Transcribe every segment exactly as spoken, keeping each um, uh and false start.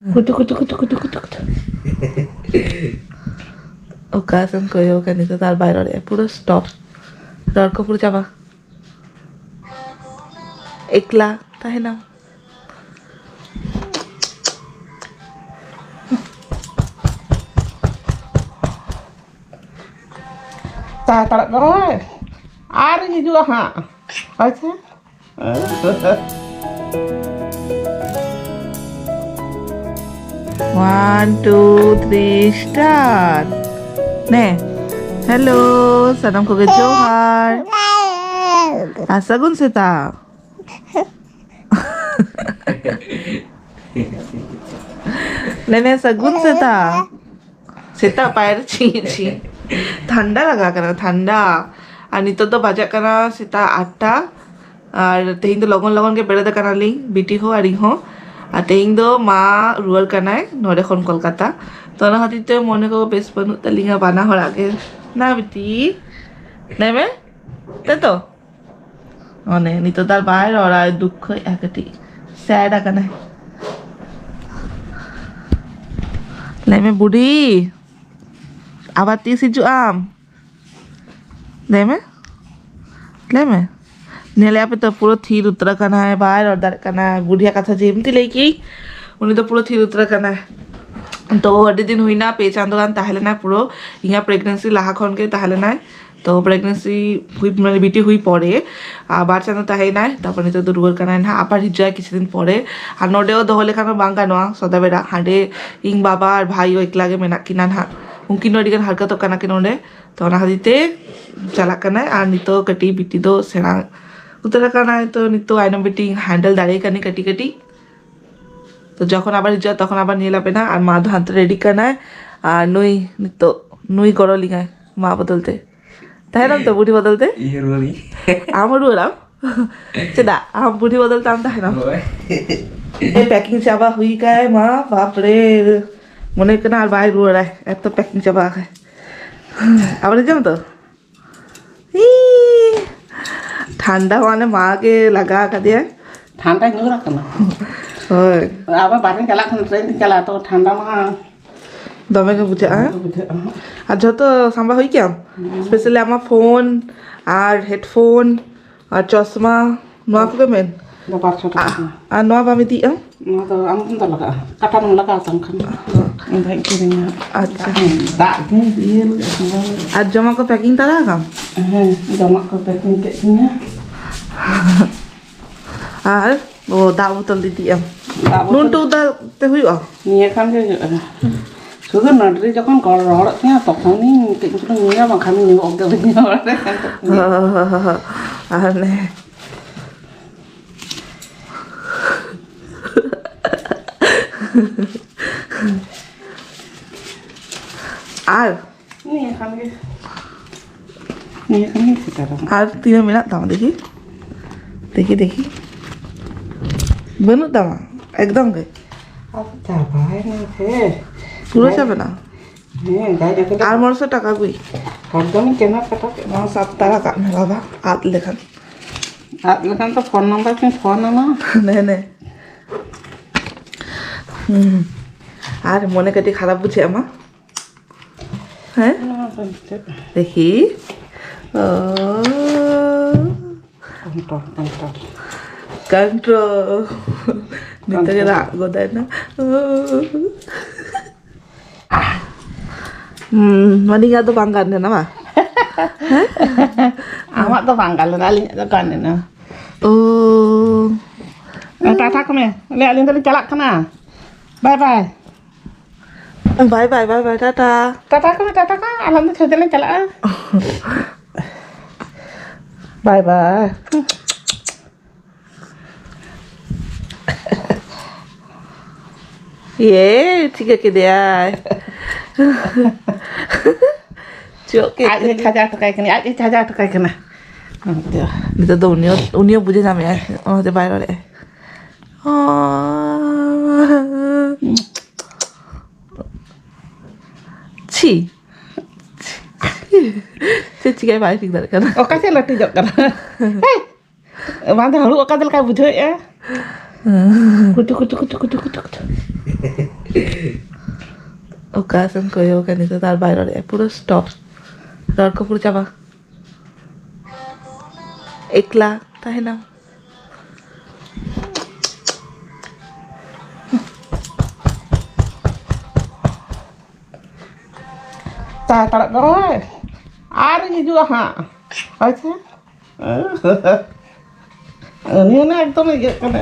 ᱠᱩᱛᱩ, ᱠᱩᱛᱩ, ᱠᱩᱛᱩ, ᱠᱩᱛᱩ, ᱠᱩᱛᱩ, ᱠᱩᱛᱩ᱾ ᱚᱠᱟ ᱥᱮᱱ ᱠᱚᱭᱚᱜ ᱠᱟᱱ ᱱᱤᱛᱚᱜ ᱫᱚ ᱟᱨ ᱵᱟᱭ ᱨᱚᱲᱮᱜᱼᱟ, ᱯᱩᱨᱟᱹ stop᱾ ᱨᱚᱲ ᱠᱚ ᱯᱩᱨᱟᱹ ᱪᱟᱵᱟ᱾ ᱮᱠᱞᱟ ᱛᱟᱦᱮᱱᱟᱢ᱾ ᱛᱟ ᱛᱟᱲᱟᱜ ᱠᱟᱱᱟᱭ᱾ ᱟᱨᱤᱧ ᱦᱤᱡᱩᱜᱼᱟ ᱦᱟᱸᱜ᱾ ᱟᱪᱪᱷᱟ᱾ One, two, three, start. ᱱᱮ, hello, ᱥᱟᱱᱟᱢ ᱠᱚᱜᱮ ᱡᱚᱦᱟᱨ᱾ ᱟᱨ ᱥᱟᱹᱜᱩᱱ ᱥᱮᱛᱟᱜ᱾ ᱞᱟᱹᱭ ᱢᱮ, ᱥᱟᱹᱜᱩᱱ ᱥᱮᱛᱟᱜ᱾ ᱥᱮᱛᱟᱜ ᱯᱟᱭᱟᱨ ᱪᱤ, ᱪᱤ᱾ ᱴᱷᱟᱱᱰᱟ ᱞᱟᱜᱟᱣ ᱠᱟᱱᱟ, ᱴᱷᱟᱱᱰᱟ᱾ ᱟᱨ ᱱᱤᱛᱚᱜ ᱫᱚ ᱵᱟᱡᱟᱜ ᱠᱟᱱᱟ ᱥᱮᱛᱟᱜ ᱟᱴ ᱴᱟ᱾ ᱟᱨ ᱛᱮᱦᱮᱧ ᱫᱚ ᱞᱚᱜᱚᱱ ᱞᱚᱜᱚᱱ ᱜᱮ ᱵᱮᱨᱮᱫ ᱟᱠᱟᱱᱟᱞᱤᱧ, ᱵᱤᱴᱤ ᱦᱚᱸ ᱟᱨ ᱤᱧ ᱦᱚᱸ᱾ ᱟᱨ ᱛᱮᱦᱮᱧ ᱫᱚ ᱢᱟ ᱨᱩᱣᱟᱹᱲ ᱠᱟᱱᱟᱭ ᱱᱚᱰᱮ ᱠᱷᱚᱱ ᱠᱳᱞᱠᱟᱛᱟ᱾ ᱛᱚ ᱚᱱᱟ ᱠᱷᱟᱹᱛᱤᱨ ᱛᱮ ᱢᱚᱱᱮ ᱠᱚ ᱵᱮᱥ ᱵᱟᱹᱱᱩᱜ ᱛᱟᱹᱞᱤᱧᱟ ᱵᱟᱱᱟ ᱦᱚᱲᱟᱜ ᱜᱮ᱾ ᱱᱟ ᱵᱤᱴᱤ, ᱞᱟᱹᱭ ᱢᱮ, ᱛᱟᱭ ᱛᱚ? ᱚᱱᱮ ᱱᱤᱛᱚᱜ ᱫᱚ ᱟᱨ ᱵᱟᱭ ᱨᱚᱲᱟ, ᱫᱩᱠᱠᱷᱚᱭᱮᱫᱼᱟ ᱠᱟᱹᱴᱤᱡ, sad ᱟᱠᱟᱱᱟᱭ᱾ ᱞᱟᱹᱭ ᱢᱮ ᱵᱩᱰᱤ, ᱟᱵᱟᱨ ᱛᱤᱥ ᱦᱤᱡᱩᱜ ᱟᱢ? ᱞᱟᱹᱭ ᱢᱮ, ᱞᱟᱹᱭ ᱢᱮ᱾ ᱧᱮᱞᱮᱭᱟ ᱯᱮ ᱛᱚ, ᱯᱩᱨᱟᱹ ᱛᱷᱤᱨ ᱩᱛᱟᱹᱨ ᱟᱠᱟᱱᱟᱭ, ᱵᱟᱭ ᱨᱚᱲ ᱫᱟᱲᱮᱭᱟᱜ ᱠᱟᱱᱟ᱾ ᱵᱩᱰᱤᱭᱟᱜ ᱠᱟᱛᱷᱟ ᱡᱮ ᱮᱢᱛᱤ ᱞᱟᱹᱭ ᱠᱮᱭ, ᱩᱱᱤ ᱫᱚ ᱯᱩᱨᱟᱹ ᱛᱷᱤᱨ ᱩᱛᱟᱹᱨ ᱟᱠᱟᱱᱟᱭ᱾ ᱛᱚ ᱟᱹᱰᱤ ᱫᱤᱱ ᱦᱩᱭᱱᱟ, ᱯᱮ ᱪᱟᱸᱫᱳ ᱜᱟᱱ ᱛᱟᱦᱮᱸ ᱞᱮᱱᱟᱭ ᱯᱩᱨᱟᱹ᱾ ᱤᱧᱟᱹᱜ pregnancy ᱞᱟᱦᱟ ᱠᱷᱚᱱ ᱜᱮ ᱛᱟᱦᱮᱸ ᱞᱮᱱᱟᱭ᱾ ᱛᱚ pregnancy ᱦᱩᱭ, ᱢᱟᱱᱮ ᱵᱤᱴᱤ ᱦᱩᱭ ᱯᱚᱨᱮ, ᱟᱨ ᱵᱟᱨ ᱪᱟᱸᱫᱳ ᱛᱟᱦᱮᱸᱭᱮᱱᱟᱭ, ᱛᱟᱨᱯᱚᱨ ᱱᱤᱛᱚᱜ ᱫᱚ ᱨᱩᱣᱟᱹᱲ ᱠᱟᱱᱟᱭ ᱱᱟᱦᱟᱜ, ᱟᱵᱟᱨ ᱦᱤᱡᱩᱜᱼᱟᱭ ᱠᱤᱪᱷᱩ ᱫᱤᱱ ᱯᱚᱨᱮ᱾ ᱟᱨ ᱱᱚᱰᱮ ᱦᱚᱸ ᱫᱚᱦᱚ ᱞᱮᱠᱷᱟᱱ ᱦᱚᱸ ᱵᱟᱝ ᱜᱟᱱᱚᱜᱼᱟ, ᱥᱚᱫᱟ ᱵᱮᱲᱟ ᱦᱟᱸᱰᱮ ᱤᱧ ᱵᱟᱵᱟ ᱟᱨ ᱵᱷᱟᱭ ᱭᱳ ᱮᱠᱞᱟ ᱜᱮ ᱢᱮᱱᱟᱜ ᱠᱤᱱᱟ ᱱᱟᱦᱟᱜ, ᱩᱱᱠᱤᱱ ᱦᱚᱸ ᱟᱹᱰᱤ ᱜᱟᱱ ᱦᱟᱨᱠᱟᱛᱚᱜ ᱠᱟᱱᱟ ᱠᱤᱱ ᱱᱚᱰᱮ᱾ ᱛᱚ ᱚᱱᱟ ᱠᱷᱟᱹᱛᱤᱨ ᱛᱮ ᱪᱟᱞᱟᱜ ᱠᱟᱱᱟᱭ, ᱟᱨ ᱱᱤᱛᱚᱜ ᱠᱟᱹᱴᱤᱡ ᱵᱤᱴᱤ ᱫᱚ ᱥᱮᱬᱟ ᱩᱛᱟᱹᱨ ᱟᱠᱟᱱᱟᱭ, ᱛᱚ ᱱᱤᱛᱚᱜ ᱟᱭᱱᱚᱢ ᱵᱤᱴᱤ handle ᱫᱟᱲᱮᱭᱟᱭ ᱠᱟᱹᱱᱟᱹᱧ ᱠᱟᱹᱴᱤᱡ ᱠᱟᱹᱴᱤᱡ᱾ ᱛᱚ ᱡᱚᱠᱷᱚᱱ ᱟᱵᱟᱨ ᱦᱤᱡᱩᱜᱼᱟ, ᱛᱚᱠᱷᱚᱱ ᱟᱵᱟᱨ ᱧᱮᱞ ᱟᱯᱮ ᱱᱟᱜ᱾ ᱟᱨ ᱢᱟ ᱫᱚ ᱦᱟᱱᱛᱮ ready ᱠᱟᱱᱟᱭ, ᱟᱨ ᱱᱩᱭ ᱱᱤᱛᱚᱜ ᱱᱩᱭ ᱜᱚᱲᱚ ᱞᱤᱧᱟᱭ ᱢᱟ ᱵᱚᱫᱚᱞ ᱛᱮ᱾ ᱛᱟᱦᱮᱱᱟᱢ ᱛᱚ ᱵᱩᱰᱷᱤ ᱵᱚᱫᱚᱞ ᱛᱮ? ᱤᱧ ᱨᱩᱣᱟᱹᱲᱤᱧ᱾ ᱟᱢ ᱦᱚᱸ ᱨᱩᱣᱟᱹᱲᱟᱢ? ᱪᱮᱫᱟᱜ? ᱟᱢ ᱵᱩᱰᱷᱤ ᱵᱚᱫᱚᱞ ᱛᱮ ᱟᱢ ᱛᱟᱦᱮᱱᱟᱢ? ᱦᱳᱭ᱾ ᱮ, packing ᱪᱟᱵᱟ ᱦᱩᱭ ᱠᱟᱭ ᱢᱟ, ᱵᱟᱯ ᱨᱮ᱾ ᱢᱚᱱᱮ ᱦᱩᱭᱩᱜ ᱠᱟᱱᱟ ᱟᱨ ᱵᱟᱭ ᱨᱩᱣᱟᱹᱲᱟᱭ, ᱮᱛᱚ packing ᱪᱟᱵᱟ ᱟᱠᱟᱭ᱾ ᱟᱵᱟᱨ ᱦᱤᱡᱩᱜ ᱟᱢ ᱛᱚ? ᱦᱤ᱾ ᱴᱷᱟᱱᱰᱟ ᱢᱟᱱᱮ ᱢᱟ ᱜᱮ ᱞᱟᱜᱟ ᱟᱠᱟᱫᱮᱭᱟᱭ᱾ ᱴᱷᱟᱱᱰᱟ ᱧᱩᱨ ᱟᱠᱟᱱᱟ᱾ ᱦᱳᱭ᱾ ᱟᱵᱟᱨ ᱵᱟᱨᱦᱮᱧ ᱪᱟᱞᱟᱜ ᱠᱷᱟᱱ ᱴᱨᱮᱱ ᱛᱤᱧ ᱪᱟᱞᱟᱜᱼᱟ, ᱛᱚ ᱴᱷᱟᱱᱰᱟ ᱢᱟ ᱫᱚᱢᱮ ᱜᱮ ᱵᱩᱡᱷᱟᱹᱜᱼᱟ᱾ ᱵᱩᱡᱷᱟᱹᱜᱼᱟ᱾ ᱟᱨ ᱡᱷᱚᱛᱚ ᱥᱟᱢᱵᱟ ᱦᱩᱭ ᱠᱮᱜᱼᱟᱢ? ᱦᱩᱸ᱾ ᱥᱯᱮᱥᱟᱞᱤ ᱟᱢᱟᱜ ᱯᱷᱳᱱ ᱟᱨ ᱦᱮᱰᱯᱷᱳᱱ ᱟᱨ ᱪᱚᱥᱢᱟ, ᱱᱚᱣᱟ ᱠᱚᱜᱮ ᱢᱮᱱ? ᱫᱚ ᱵᱟᱨ ᱥᱚ ᱴᱟᱠᱟ ᱟᱨ, ᱠᱟᱱᱟ᱾ ᱟᱨ ᱱᱚᱣᱟ ᱵᱟᱢ ᱤᱫᱤᱭᱮᱜᱼᱟ? ᱱᱚᱣᱟ ᱫᱚ ᱟᱢ ᱴᱷᱮᱱ ᱫᱚ ᱞᱟᱜᱟᱜᱼᱟ, ᱠᱟᱴᱟ ᱨᱮᱢ ᱞᱟᱜᱟᱣ ᱛᱟᱢ ᱠᱷᱟᱱ᱾ ᱤᱧ ᱫᱚ ᱦᱟᱸᱜ ᱠᱤᱨᱤᱧᱟ᱾ ᱟᱪᱪᱷᱟ᱾ ᱫᱟᱜ ᱫᱤᱱ ᱤᱭᱟᱹ ᱞᱟᱜᱟᱜᱼᱟ, ᱥᱟᱢᱵᱟᱣ ᱞᱟᱜᱟᱜᱼᱟ᱾ ᱟᱨ ᱡᱚᱢᱟᱜ ᱠᱚ ᱯᱮᱠᱤᱝ ᱛᱟᱨᱟ ᱟᱠᱟᱢ? ᱦᱮᱸ, ᱡᱚᱢᱟᱜ ᱠᱚ ᱯᱮᱠᱤᱝ ᱠᱮᱫ ᱛᱤᱧᱟ᱾ ᱟᱨ ᱚ, ᱫᱟᱜ ᱵᱳᱛᱚᱞ ᱤᱫᱤᱭᱮᱜᱼᱟᱢ? ᱫᱟᱜ ᱱᱩᱱ ᱵᱳᱛᱚᱞ ᱴᱩ ᱫᱟᱜ ᱛᱮ ᱦᱩᱭᱩᱜᱼᱟ? ᱱᱤᱭᱟᱹ ᱠᱷᱟᱱ ᱜᱮ ᱦᱩᱭᱩᱜᱼᱟ᱾ ᱥᱩᱫᱷᱩ ᱱᱟᱹᱰᱨᱤ ᱡᱚᱠᱷᱚᱱ ᱜᱚᱲ ᱨᱚᱦᱚᱲᱚᱜ ᱛᱤᱧᱟ, ᱛᱚᱠᱷᱚᱱᱤᱧ ᱠᱟᱹᱡ ᱪᱩᱞᱩᱝ ᱧᱩᱭᱟ, ᱵᱟᱝᱠᱷᱟᱱ ᱧᱩ ᱚᱜ ᱜᱮ ᱵᱟᱹᱧ ᱧᱩ ᱵᱟᱲᱟᱭᱟ᱾ ᱟᱨ ᱚᱱᱮ ᱟᱨ ᱱᱤᱭᱟᱹ ᱠᱷᱟᱱ ᱜᱮ, ᱱᱤᱭᱟᱹ ᱠᱷᱟᱱ ᱜᱮ ᱥᱮᱴᱮᱨᱚᱜᱼᱟ᱾ ᱟᱨ ᱛᱤᱱᱟᱹᱜ ᱢᱮᱱᱟᱜ ᱛᱟᱢᱟ? ᱫᱮᱠᱷᱤ, ᱫᱮᱠᱷᱤ, ᱫᱮᱠᱷᱤ᱾ ᱵᱟᱹᱱᱩᱜ ᱛᱟᱢᱟ ᱮᱠᱫᱚᱢ ᱜᱮ? ᱟᱫᱚ ᱪᱟᱵᱟᱭᱮᱱᱟ ᱥᱮ᱾ ᱯᱩᱨᱟᱹ ᱪᱟᱵᱟᱭᱮᱱᱟ? ᱦᱮᱸ, ᱡᱟᱭ ᱡᱚᱛᱚ ᱫᱚ ᱟᱨ ᱢᱚᱬᱮ ᱥᱚ ᱴᱟᱠᱟ ᱟᱹᱜᱩᱭ᱾ ᱦᱚᱲ ᱫᱚᱢ ᱠᱮᱱᱟ ᱠᱟᱴᱟ ᱠᱮᱫ᱾ ᱱᱚᱣᱟ ᱥᱟᱯᱛᱟ ᱨᱟᱠᱟᱵ ᱢᱮ ᱵᱟᱵᱟ, ᱟᱫ ᱞᱮᱠᱷᱟᱱ᱾ ᱟᱫ ᱞᱮᱠᱷᱟᱱ ᱛᱚ ᱯᱷᱳᱱ ᱱᱟᱢᱵᱟᱨ ᱠᱤᱱ ᱯᱷᱳᱱ ᱟᱢᱟ᱾ ᱱᱮ, ᱱᱮ᱾ ᱦᱩᱸ᱾ ᱟᱨ ᱢᱚᱱᱮ ᱠᱟᱹᱴᱤᱡ ᱠᱷᱟᱨᱟᱯ ᱵᱩᱡᱷᱟᱹᱜ ᱟᱢᱟ᱾ ᱦᱮᱸ? ᱱᱚᱣᱟ ᱫᱚ ᱪᱮᱫ? ᱫᱮᱠᱷᱤ᱾ ᱳ᱾ Control, control. ᱠᱚᱱᱴᱨᱳᱞ᱾ ᱱᱤᱛᱚᱜ ᱜᱮ ᱨᱟᱜ ᱜᱚᱫᱟᱭ ᱱᱟ᱾ ᱳ᱾ ᱦᱩᱸ, ᱢᱟᱹᱱᱤ ᱜᱟ ᱫᱚ ᱵᱟᱝ ᱜᱟᱱ ᱞᱮᱱᱟ, ᱵᱟᱝ? ᱟᱢᱟᱜ ᱫᱚ ᱵᱟᱝ ᱜᱟᱱ ᱞᱮᱱᱟ, ᱟᱹᱞᱤᱧᱟᱜ ᱫᱚ ᱜᱟᱱ ᱞᱮᱱᱟ᱾ ᱳ᱾ ᱴᱟᱴᱟ ᱠᱚ ᱢᱮ᱾ ᱞᱟᱹᱭ, ᱟᱹᱞᱤᱧ ᱫᱚᱞᱤᱧ ᱪᱟᱞᱟᱜ ᱠᱟᱱᱟ᱾ ᱵᱟᱭ ᱵᱟᱭ᱾ ᱵᱟᱭ ᱵᱟᱭ, ᱵᱟᱭ ᱵᱟᱭ, ᱴᱟᱴᱟ᱾ ᱴᱟᱴᱟ ᱠᱚ ᱢᱮ, ᱴᱟᱴᱟ ᱠᱚ᱾ ᱟᱞᱟᱝ ᱫᱚ ᱪᱷᱚ ᱡᱚᱱ ᱞᱟᱝ ᱪᱟᱞᱟᱜᱼᱟ᱾ ᱵᱟᱭ ᱵᱟᱭ᱾ ᱤᱭᱮ, ᱴᱷᱤᱠᱟᱹ ᱠᱮᱫᱮᱭᱟᱭ᱾ ᱪᱚᱜ ᱠᱮᱫ ᱟᱡ ᱮ ᱠᱷᱟᱡᱟ ᱦᱚᱴᱚ ᱠᱟᱭ ᱠᱟᱱᱟ, ᱟᱡ ᱮ ᱠᱷᱟᱡᱟ ᱦᱚᱴᱚ ᱠᱟᱭ ᱠᱟᱱᱟ᱾ ᱱᱤᱛᱚᱜ ᱫᱚ ᱩᱱᱤ ᱦᱚᱸ, ᱩᱱᱤ ᱦᱚᱸ ᱵᱩᱡᱷᱟᱹᱣ ᱧᱟᱢᱮᱫᱼᱟᱭ, ᱚᱱᱟᱛᱮ ᱵᱟᱭ ᱨᱚᱲᱮᱫᱼᱟᱭ᱾ ᱪᱷᱤ᱾ ᱪᱮᱫ ᱪᱤᱠᱟᱹᱭ ᱵᱟᱭ ᱴᱷᱤᱠ ᱫᱟᱲᱮᱭᱟᱜ ᱠᱟᱱᱟ᱾ ᱚᱠᱟ ᱥᱮᱫ ᱞᱟᱹᱴᱩᱡᱚᱜ ᱠᱟᱱᱟ? ᱦᱮᱭ! ᱵᱟᱝ ᱫᱚ ᱦᱟᱹᱲᱩᱵ ᱟᱠᱟᱫ ᱞᱮᱠᱟᱭ ᱵᱩᱡᱷᱟᱹᱣᱮᱫᱼᱟ᱾ ᱠᱩᱪᱩ, ᱠᱩᱪᱩ, ᱠᱩᱪᱩ, ᱠᱩᱪᱩ, ᱠᱩᱪᱩ, ᱠᱩᱪᱩ᱾ ᱚᱠᱟ ᱥᱮᱱ ᱠᱚᱭᱚᱜ ᱠᱟᱱᱟ ᱱᱤᱛᱚᱜ ᱫᱚ ᱟᱨ ᱵᱟᱭ ᱨᱚᱲᱮᱫᱼᱟ, ᱯᱩᱨᱟᱹ stop᱾ ᱨᱚᱲ ᱠᱚ ᱯᱩᱨᱟᱹ ᱪᱟᱵᱟ᱾ ᱮᱠᱞᱟ ᱛᱟᱦᱮᱱᱟᱢ᱾ ᱛᱟ ᱛᱟᱲᱟᱜ ᱫᱚ ᱟᱨ ᱦᱤᱡᱩᱜᱼᱟ ᱦᱟᱸᱜ᱾ ᱟᱪᱪᱷᱟ᱾ ᱩᱱᱤ ᱦᱚᱸ ᱮᱠᱫᱚᱢ ᱤᱭᱟᱹᱜ ᱠᱟᱱᱟ᱾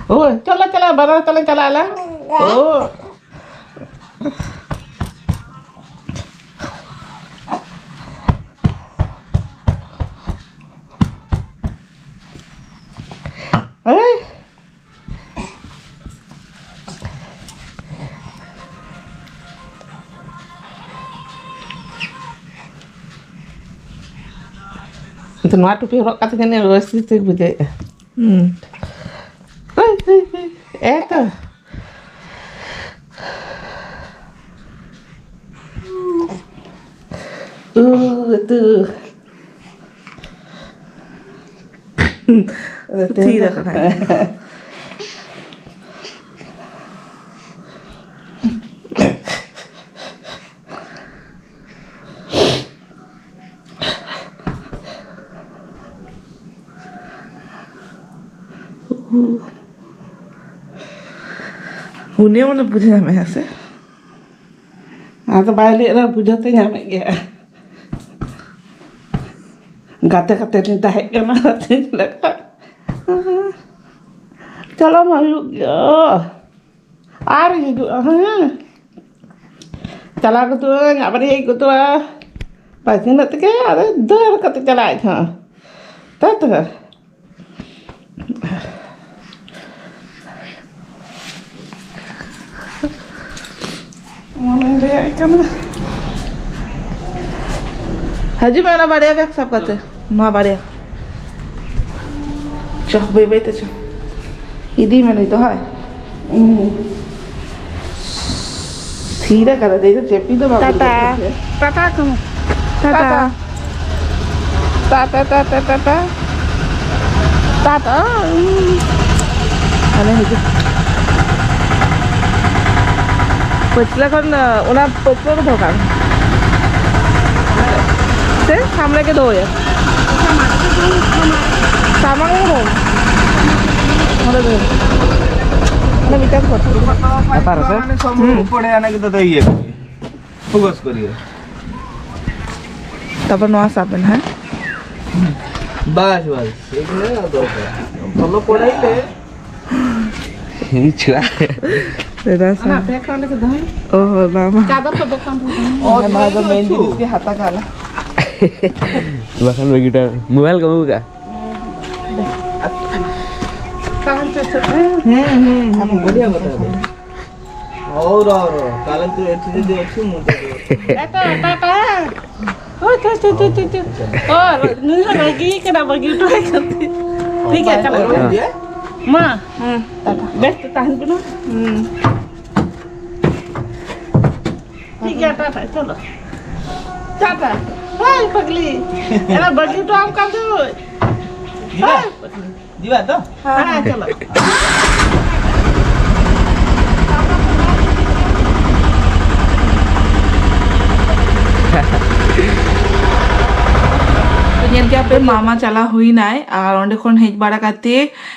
ᱳᱭ, ᱪᱚᱞᱚ, ᱪᱚᱞᱚ, ᱵᱟᱱᱟᱨ ᱛᱟᱞᱮ ᱪᱟᱞᱟᱜ ᱟᱞᱮ᱾ ᱳ᱾ ᱳᱭ᱾ ᱱᱚᱣᱟ ᱴᱩᱯᱤ ᱦᱚᱨᱚᱜ ᱠᱟᱛᱮ ᱡᱟᱹᱱᱤᱡ ᱵᱮᱥ ᱴᱷᱤᱠ ᱵᱩᱡᱷᱟᱹᱜᱼᱟ᱾ ᱦᱩᱸ᱾ ᱦᱳᱭ, ᱦᱳᱭ, ᱦᱳᱭ᱾ ᱮᱛᱚ᱾ ᱩ, ᱩᱛᱩ᱾ ᱛᱷᱤᱨ ᱟᱠᱟᱱᱟᱭ᱾ ᱩᱱᱤ ᱢᱟᱱᱮ ᱵᱩᱡᱷᱟᱹᱣ ᱧᱟᱢᱮᱫ ᱦᱮᱸ ᱥᱮ? ᱟᱫᱚ ᱵᱟᱭ ᱞᱟᱹᱭᱮᱫ ᱨᱮᱦᱚᱸ ᱵᱩᱡᱷᱟᱹᱣ ᱛᱮ ᱧᱟᱢᱮᱫ ᱜᱮᱭᱟ᱾ ᱜᱟᱛᱮ ᱠᱟᱛᱮ ᱨᱤᱧ ᱛᱟᱦᱮᱸ ᱠᱟᱱᱟ, ᱜᱟᱛᱮ ᱞᱮᱠᱟ᱾ ᱪᱟᱞᱟᱣ ᱢᱟ ᱦᱩᱭᱩᱜ ᱜᱮᱭᱟ᱾ ᱟᱨ ᱦᱤᱡᱩᱜᱼᱟ, ᱦᱮᱸ᱾ ᱪᱟᱞᱟᱣ ᱜᱚᱫᱚᱜᱼᱟᱹᱧ, ᱟᱵᱟᱨᱤᱧ ᱦᱮᱡ ᱜᱚᱫᱚᱜᱼᱟ᱾ ᱵᱟᱭ ᱛᱤᱱᱟᱹᱜ ᱛᱮᱜᱮ ᱟᱫᱚ ᱫᱟᱹᱲ ᱠᱟᱛᱮ ᱪᱟᱞᱟᱜ ᱟᱹᱧ ᱦᱚᱸ᱾ ᱛᱟᱭ ᱛᱚ? ᱚᱱᱟᱧ ᱞᱟᱹᱭᱟᱭ ᱠᱟᱱᱟ᱾ ᱦᱤᱡᱩᱜ ᱢᱮ, ᱚᱱᱟ ᱵᱟᱨᱭᱟ ᱵᱮᱜᱽ ᱥᱟᱵ ᱠᱟᱛᱮ᱾ ᱱᱚᱣᱟ ᱵᱟᱨᱭᱟ᱾ ᱪᱚ, ᱵᱟᱹᱭ ᱵᱟᱹᱭ ᱛᱮ ᱪᱚ᱾ ᱤᱫᱤ ᱢᱮ ᱱᱩᱭ ᱫᱚ, ᱦᱳᱭ᱾ ᱦᱩᱸ᱾ ᱛᱷᱤᱨ ᱟᱠᱟᱫᱟ, ᱫᱮᱡ ᱫᱚ ᱪᱮᱯᱤ ᱫᱚ ᱵᱟᱵᱩ ᱴᱟᱴᱟ᱾ ᱫᱚ᱾ ᱴᱟᱴᱟ ᱠᱚ᱾ ᱴᱟᱴᱟ᱾ ᱴᱟᱴᱟ᱾ ᱴᱟᱴᱟ, ᱴᱟᱴᱟ, ᱴᱟᱴᱟ, ᱴᱟᱴᱟ᱾ ᱴᱟᱴᱟ᱾ ᱦᱟᱱᱮ ᱦᱤᱡᱩᱜ᱾ ᱯᱟᱹᱪᱞᱟᱹ ᱠᱷᱚᱱ, ᱚᱱᱟ ᱯᱟᱹᱪᱞᱟᱹ ᱨᱮ ᱫᱚᱦᱚ ᱠᱟᱜ ᱢᱮ᱾ ᱥᱮ ᱥᱟᱢᱱᱮ ᱜᱮ ᱫᱚᱦᱚᱭᱟ᱾ ᱥᱟᱢᱟᱝ ᱨᱮ ᱫᱚᱦᱚᱭ ᱢᱮ᱾ ᱚᱸᱰᱮ ᱫᱚᱦᱚᱭ ᱢᱮ᱾ ᱚᱸᱰᱮ ᱢᱤᱫᱴᱟᱝ ᱯᱷᱳᱴᱳ᱾ ᱞᱟᱛᱟᱨ ᱨᱮ ᱥᱮ? ᱦᱩᱸ᱾ ᱯᱚᱲᱮ ᱟᱱᱟ ᱜᱮ ᱫᱚ ᱤᱭᱟᱹ᱾ ᱯᱷᱳᱠᱟᱥ ᱠᱚᱨᱤᱭᱮ᱾ ᱛᱟᱨᱯᱚᱨ ᱱᱚᱣᱟ ᱥᱟᱵ ᱵᱮᱱ, ᱦᱮᱸ? ᱵᱟᱥ, ᱵᱟᱥ, ᱮᱜᱞᱮ ᱫᱚᱨᱠᱟᱨ᱾ ᱵᱷᱟᱞᱚ ᱯᱚᱲᱟᱭ ᱞᱮ᱾ ᱤᱧ ᱪᱷᱩᱲᱟ᱾ ᱫᱟᱫᱟ ᱥᱟᱵ᱾ ᱚᱱᱟ background ᱨᱮ ᱫᱚᱦᱚᱭ ᱢᱮ᱾ ᱚ, ᱦᱚᱸ, ᱵᱟᱝ, ᱵᱟᱝ᱾ ᱪᱟᱫᱚᱨ ᱠᱚ background ᱨᱮ ᱫᱚᱦᱚᱭ ᱢᱮ᱾ ᱱᱚᱣᱟ ᱫᱚ main ᱡᱤᱱᱤᱥ ᱜᱮ ᱦᱟᱛᱟ ᱠᱟᱜ ᱞᱮ᱾ ᱵᱟᱠᱷᱟᱱ ᱵᱟᱹᱜᱤ ᱦᱚᱴᱚ ᱢᱳᱵᱟᱭᱤᱞ ᱠᱚ ᱟᱹᱜᱩ ᱠᱟᱜᱼᱟ᱾ ᱛᱟᱦᱮᱸ ᱦᱚᱪᱚ ᱦᱚᱪᱚ ᱢᱮ᱾ ᱦᱩᱸ, ᱦᱩᱸ, ᱦᱩᱸ, ᱵᱟᱹᱲᱤᱡ ᱠᱟᱛᱷᱟ ᱫᱚ᱾ ᱦᱳ, ᱨᱚ, ᱨᱚ, ᱛᱟᱦᱞᱮ ᱛᱚ ᱮᱴᱷᱮ ᱡᱩᱫᱤ ᱚᱪᱷᱩ ᱢᱩᱫᱮ ᱫᱚ᱾ ᱴᱟᱴᱟ, ᱴᱟᱴᱟ᱾ ᱦᱳᱭ, ᱛᱚ, ᱛᱚ, ᱛᱚ, ᱛᱚ, ᱛᱚ᱾ ᱚ, ᱱᱩᱭ ᱦᱚᱸ ᱨᱟᱹᱜᱤ ᱠᱟᱱᱟ, ᱵᱟᱹᱜᱤ ᱦᱚᱴᱚ ᱟᱭ ᱠᱟᱱ ᱛᱤᱧ᱾ ᱴᱷᱤᱠ ᱜᱮᱭᱟ, ᱪᱟᱞᱟᱜ ᱦᱮᱸ᱾ ᱠᱟᱱᱟ᱾ ᱢᱟ, ᱦᱮᱸ, ᱴᱟᱴᱟ᱾ ᱵᱮᱥ ᱛᱮ ᱛᱟᱦᱮᱱ ᱠᱟᱱᱟ᱾ ᱦᱩᱸ᱾ ᱴᱷᱤᱠ ᱜᱮᱭᱟ, ᱴᱟᱴᱟ, ᱪᱚᱞᱚ᱾ ᱴᱟᱴᱟ᱾ ᱦᱳᱭ, ᱯᱟᱜᱽᱞᱤ᱾ ᱮᱱᱟ ᱵᱟᱹᱜᱤ ᱦᱚᱴᱚ ᱟᱢ ᱠᱟᱱ ᱫᱚ᱾ ᱦᱳᱭ, ᱯᱟᱜᱽᱞᱤ᱾ ᱡᱤᱵᱟ ᱛᱚ? ᱦᱮᱸ, ᱦᱮᱸ, ᱪᱚᱞᱚ᱾ ᱛᱚ ᱧᱮᱞ ᱠᱮᱜᱼᱟ ᱯᱮ, ᱢᱟᱢᱟ ᱪᱟᱞᱟᱣ ᱦᱩᱭᱱᱟᱭ, ᱟᱨ ᱚᱸᱰᱮ ᱠᱷᱚᱱ ᱦᱮᱡ ᱵᱟᱲᱟ ᱠᱟᱛᱮ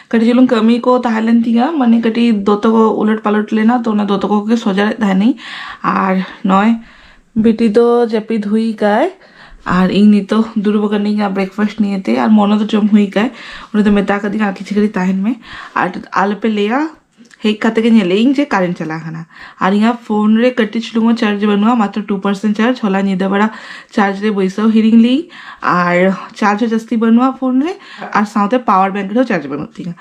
ᱠᱟᱹᱴᱤᱡ ᱪᱩᱞᱩᱝ ᱠᱟᱹᱢᱤ ᱠᱚ ᱛᱟᱦᱮᱸ ᱞᱮᱱ ᱛᱤᱧᱟ, ᱢᱟᱱᱮ ᱠᱟᱹᱴᱤᱡ ᱫᱚᱛᱚ ᱠᱚ ᱩᱞᱟᱹᱴ ᱯᱟᱞᱚᱴ ᱞᱮᱱᱟ, ᱛᱚ ᱚᱱᱟ ᱫᱚᱛᱚ ᱠᱚᱜᱮ ᱥᱚᱡᱟᱣᱮᱫ ᱛᱟᱦᱮᱱᱤᱧ᱾ ᱟᱨ ᱱᱚᱜᱼᱚᱭ ᱵᱤᱴᱤ ᱫᱚ ᱡᱟᱹᱯᱤᱫ ᱦᱩᱭ ᱠᱟᱭ, ᱟᱨ ᱤᱧ ᱱᱤᱛᱚᱜ ᱫᱩᱲᱩᱵ ᱟᱠᱟᱱᱟᱹᱧ ᱟᱨ breakfast ᱱᱤᱭᱮᱛᱮ, ᱟᱨ ᱢᱚᱱᱚ ᱫᱚ ᱡᱚᱢ ᱦᱩᱭ ᱠᱟᱭ, ᱩᱱᱤ ᱫᱚ ᱢᱮᱛᱟ ᱠᱟᱫᱤᱧᱟ ᱟᱨ ᱠᱤᱪᱷᱩ ᱜᱷᱟᱹᱲᱤᱡ ᱛᱟᱦᱮᱱ ᱢᱮ, ᱟᱨ ᱟᱞᱚᱯᱮ ᱞᱟᱹᱭᱟ ᱦᱮᱡ ᱠᱟᱛᱮ ᱜᱮ ᱧᱮᱞᱮᱜ ᱤᱧ ᱡᱮ current ᱪᱟᱞᱟᱣ ᱠᱟᱱᱟ᱾ ᱟᱨ ᱤᱧᱟᱹᱜ phone ᱨᱮ ᱠᱟᱹᱴᱤᱡ ᱪᱩᱞᱩᱝ ᱦᱚᱸ charge ᱵᱟᱹᱱᱩᱜᱼᱟ, ᱢᱟᱛᱨᱚ two percent charge᱾ ᱦᱚᱞᱟ ᱧᱤᱫᱟᱹ ᱵᱮᱲᱟ charge ᱨᱮ ᱵᱟᱹᱭᱥᱟᱹᱣ ᱦᱤᱲᱤᱧ ᱞᱤᱧ, ᱟᱨ charge ᱦᱚᱸ ᱡᱟᱹᱥᱛᱤ ᱵᱟᱹᱱᱩᱜᱼᱟ phone ᱨᱮ, ᱟᱨ ᱥᱟᱶᱛᱮ power bank ᱨᱮᱦᱚᱸ charge ᱵᱟᱹᱱᱩᱜ ᱛᱤᱧᱟ᱾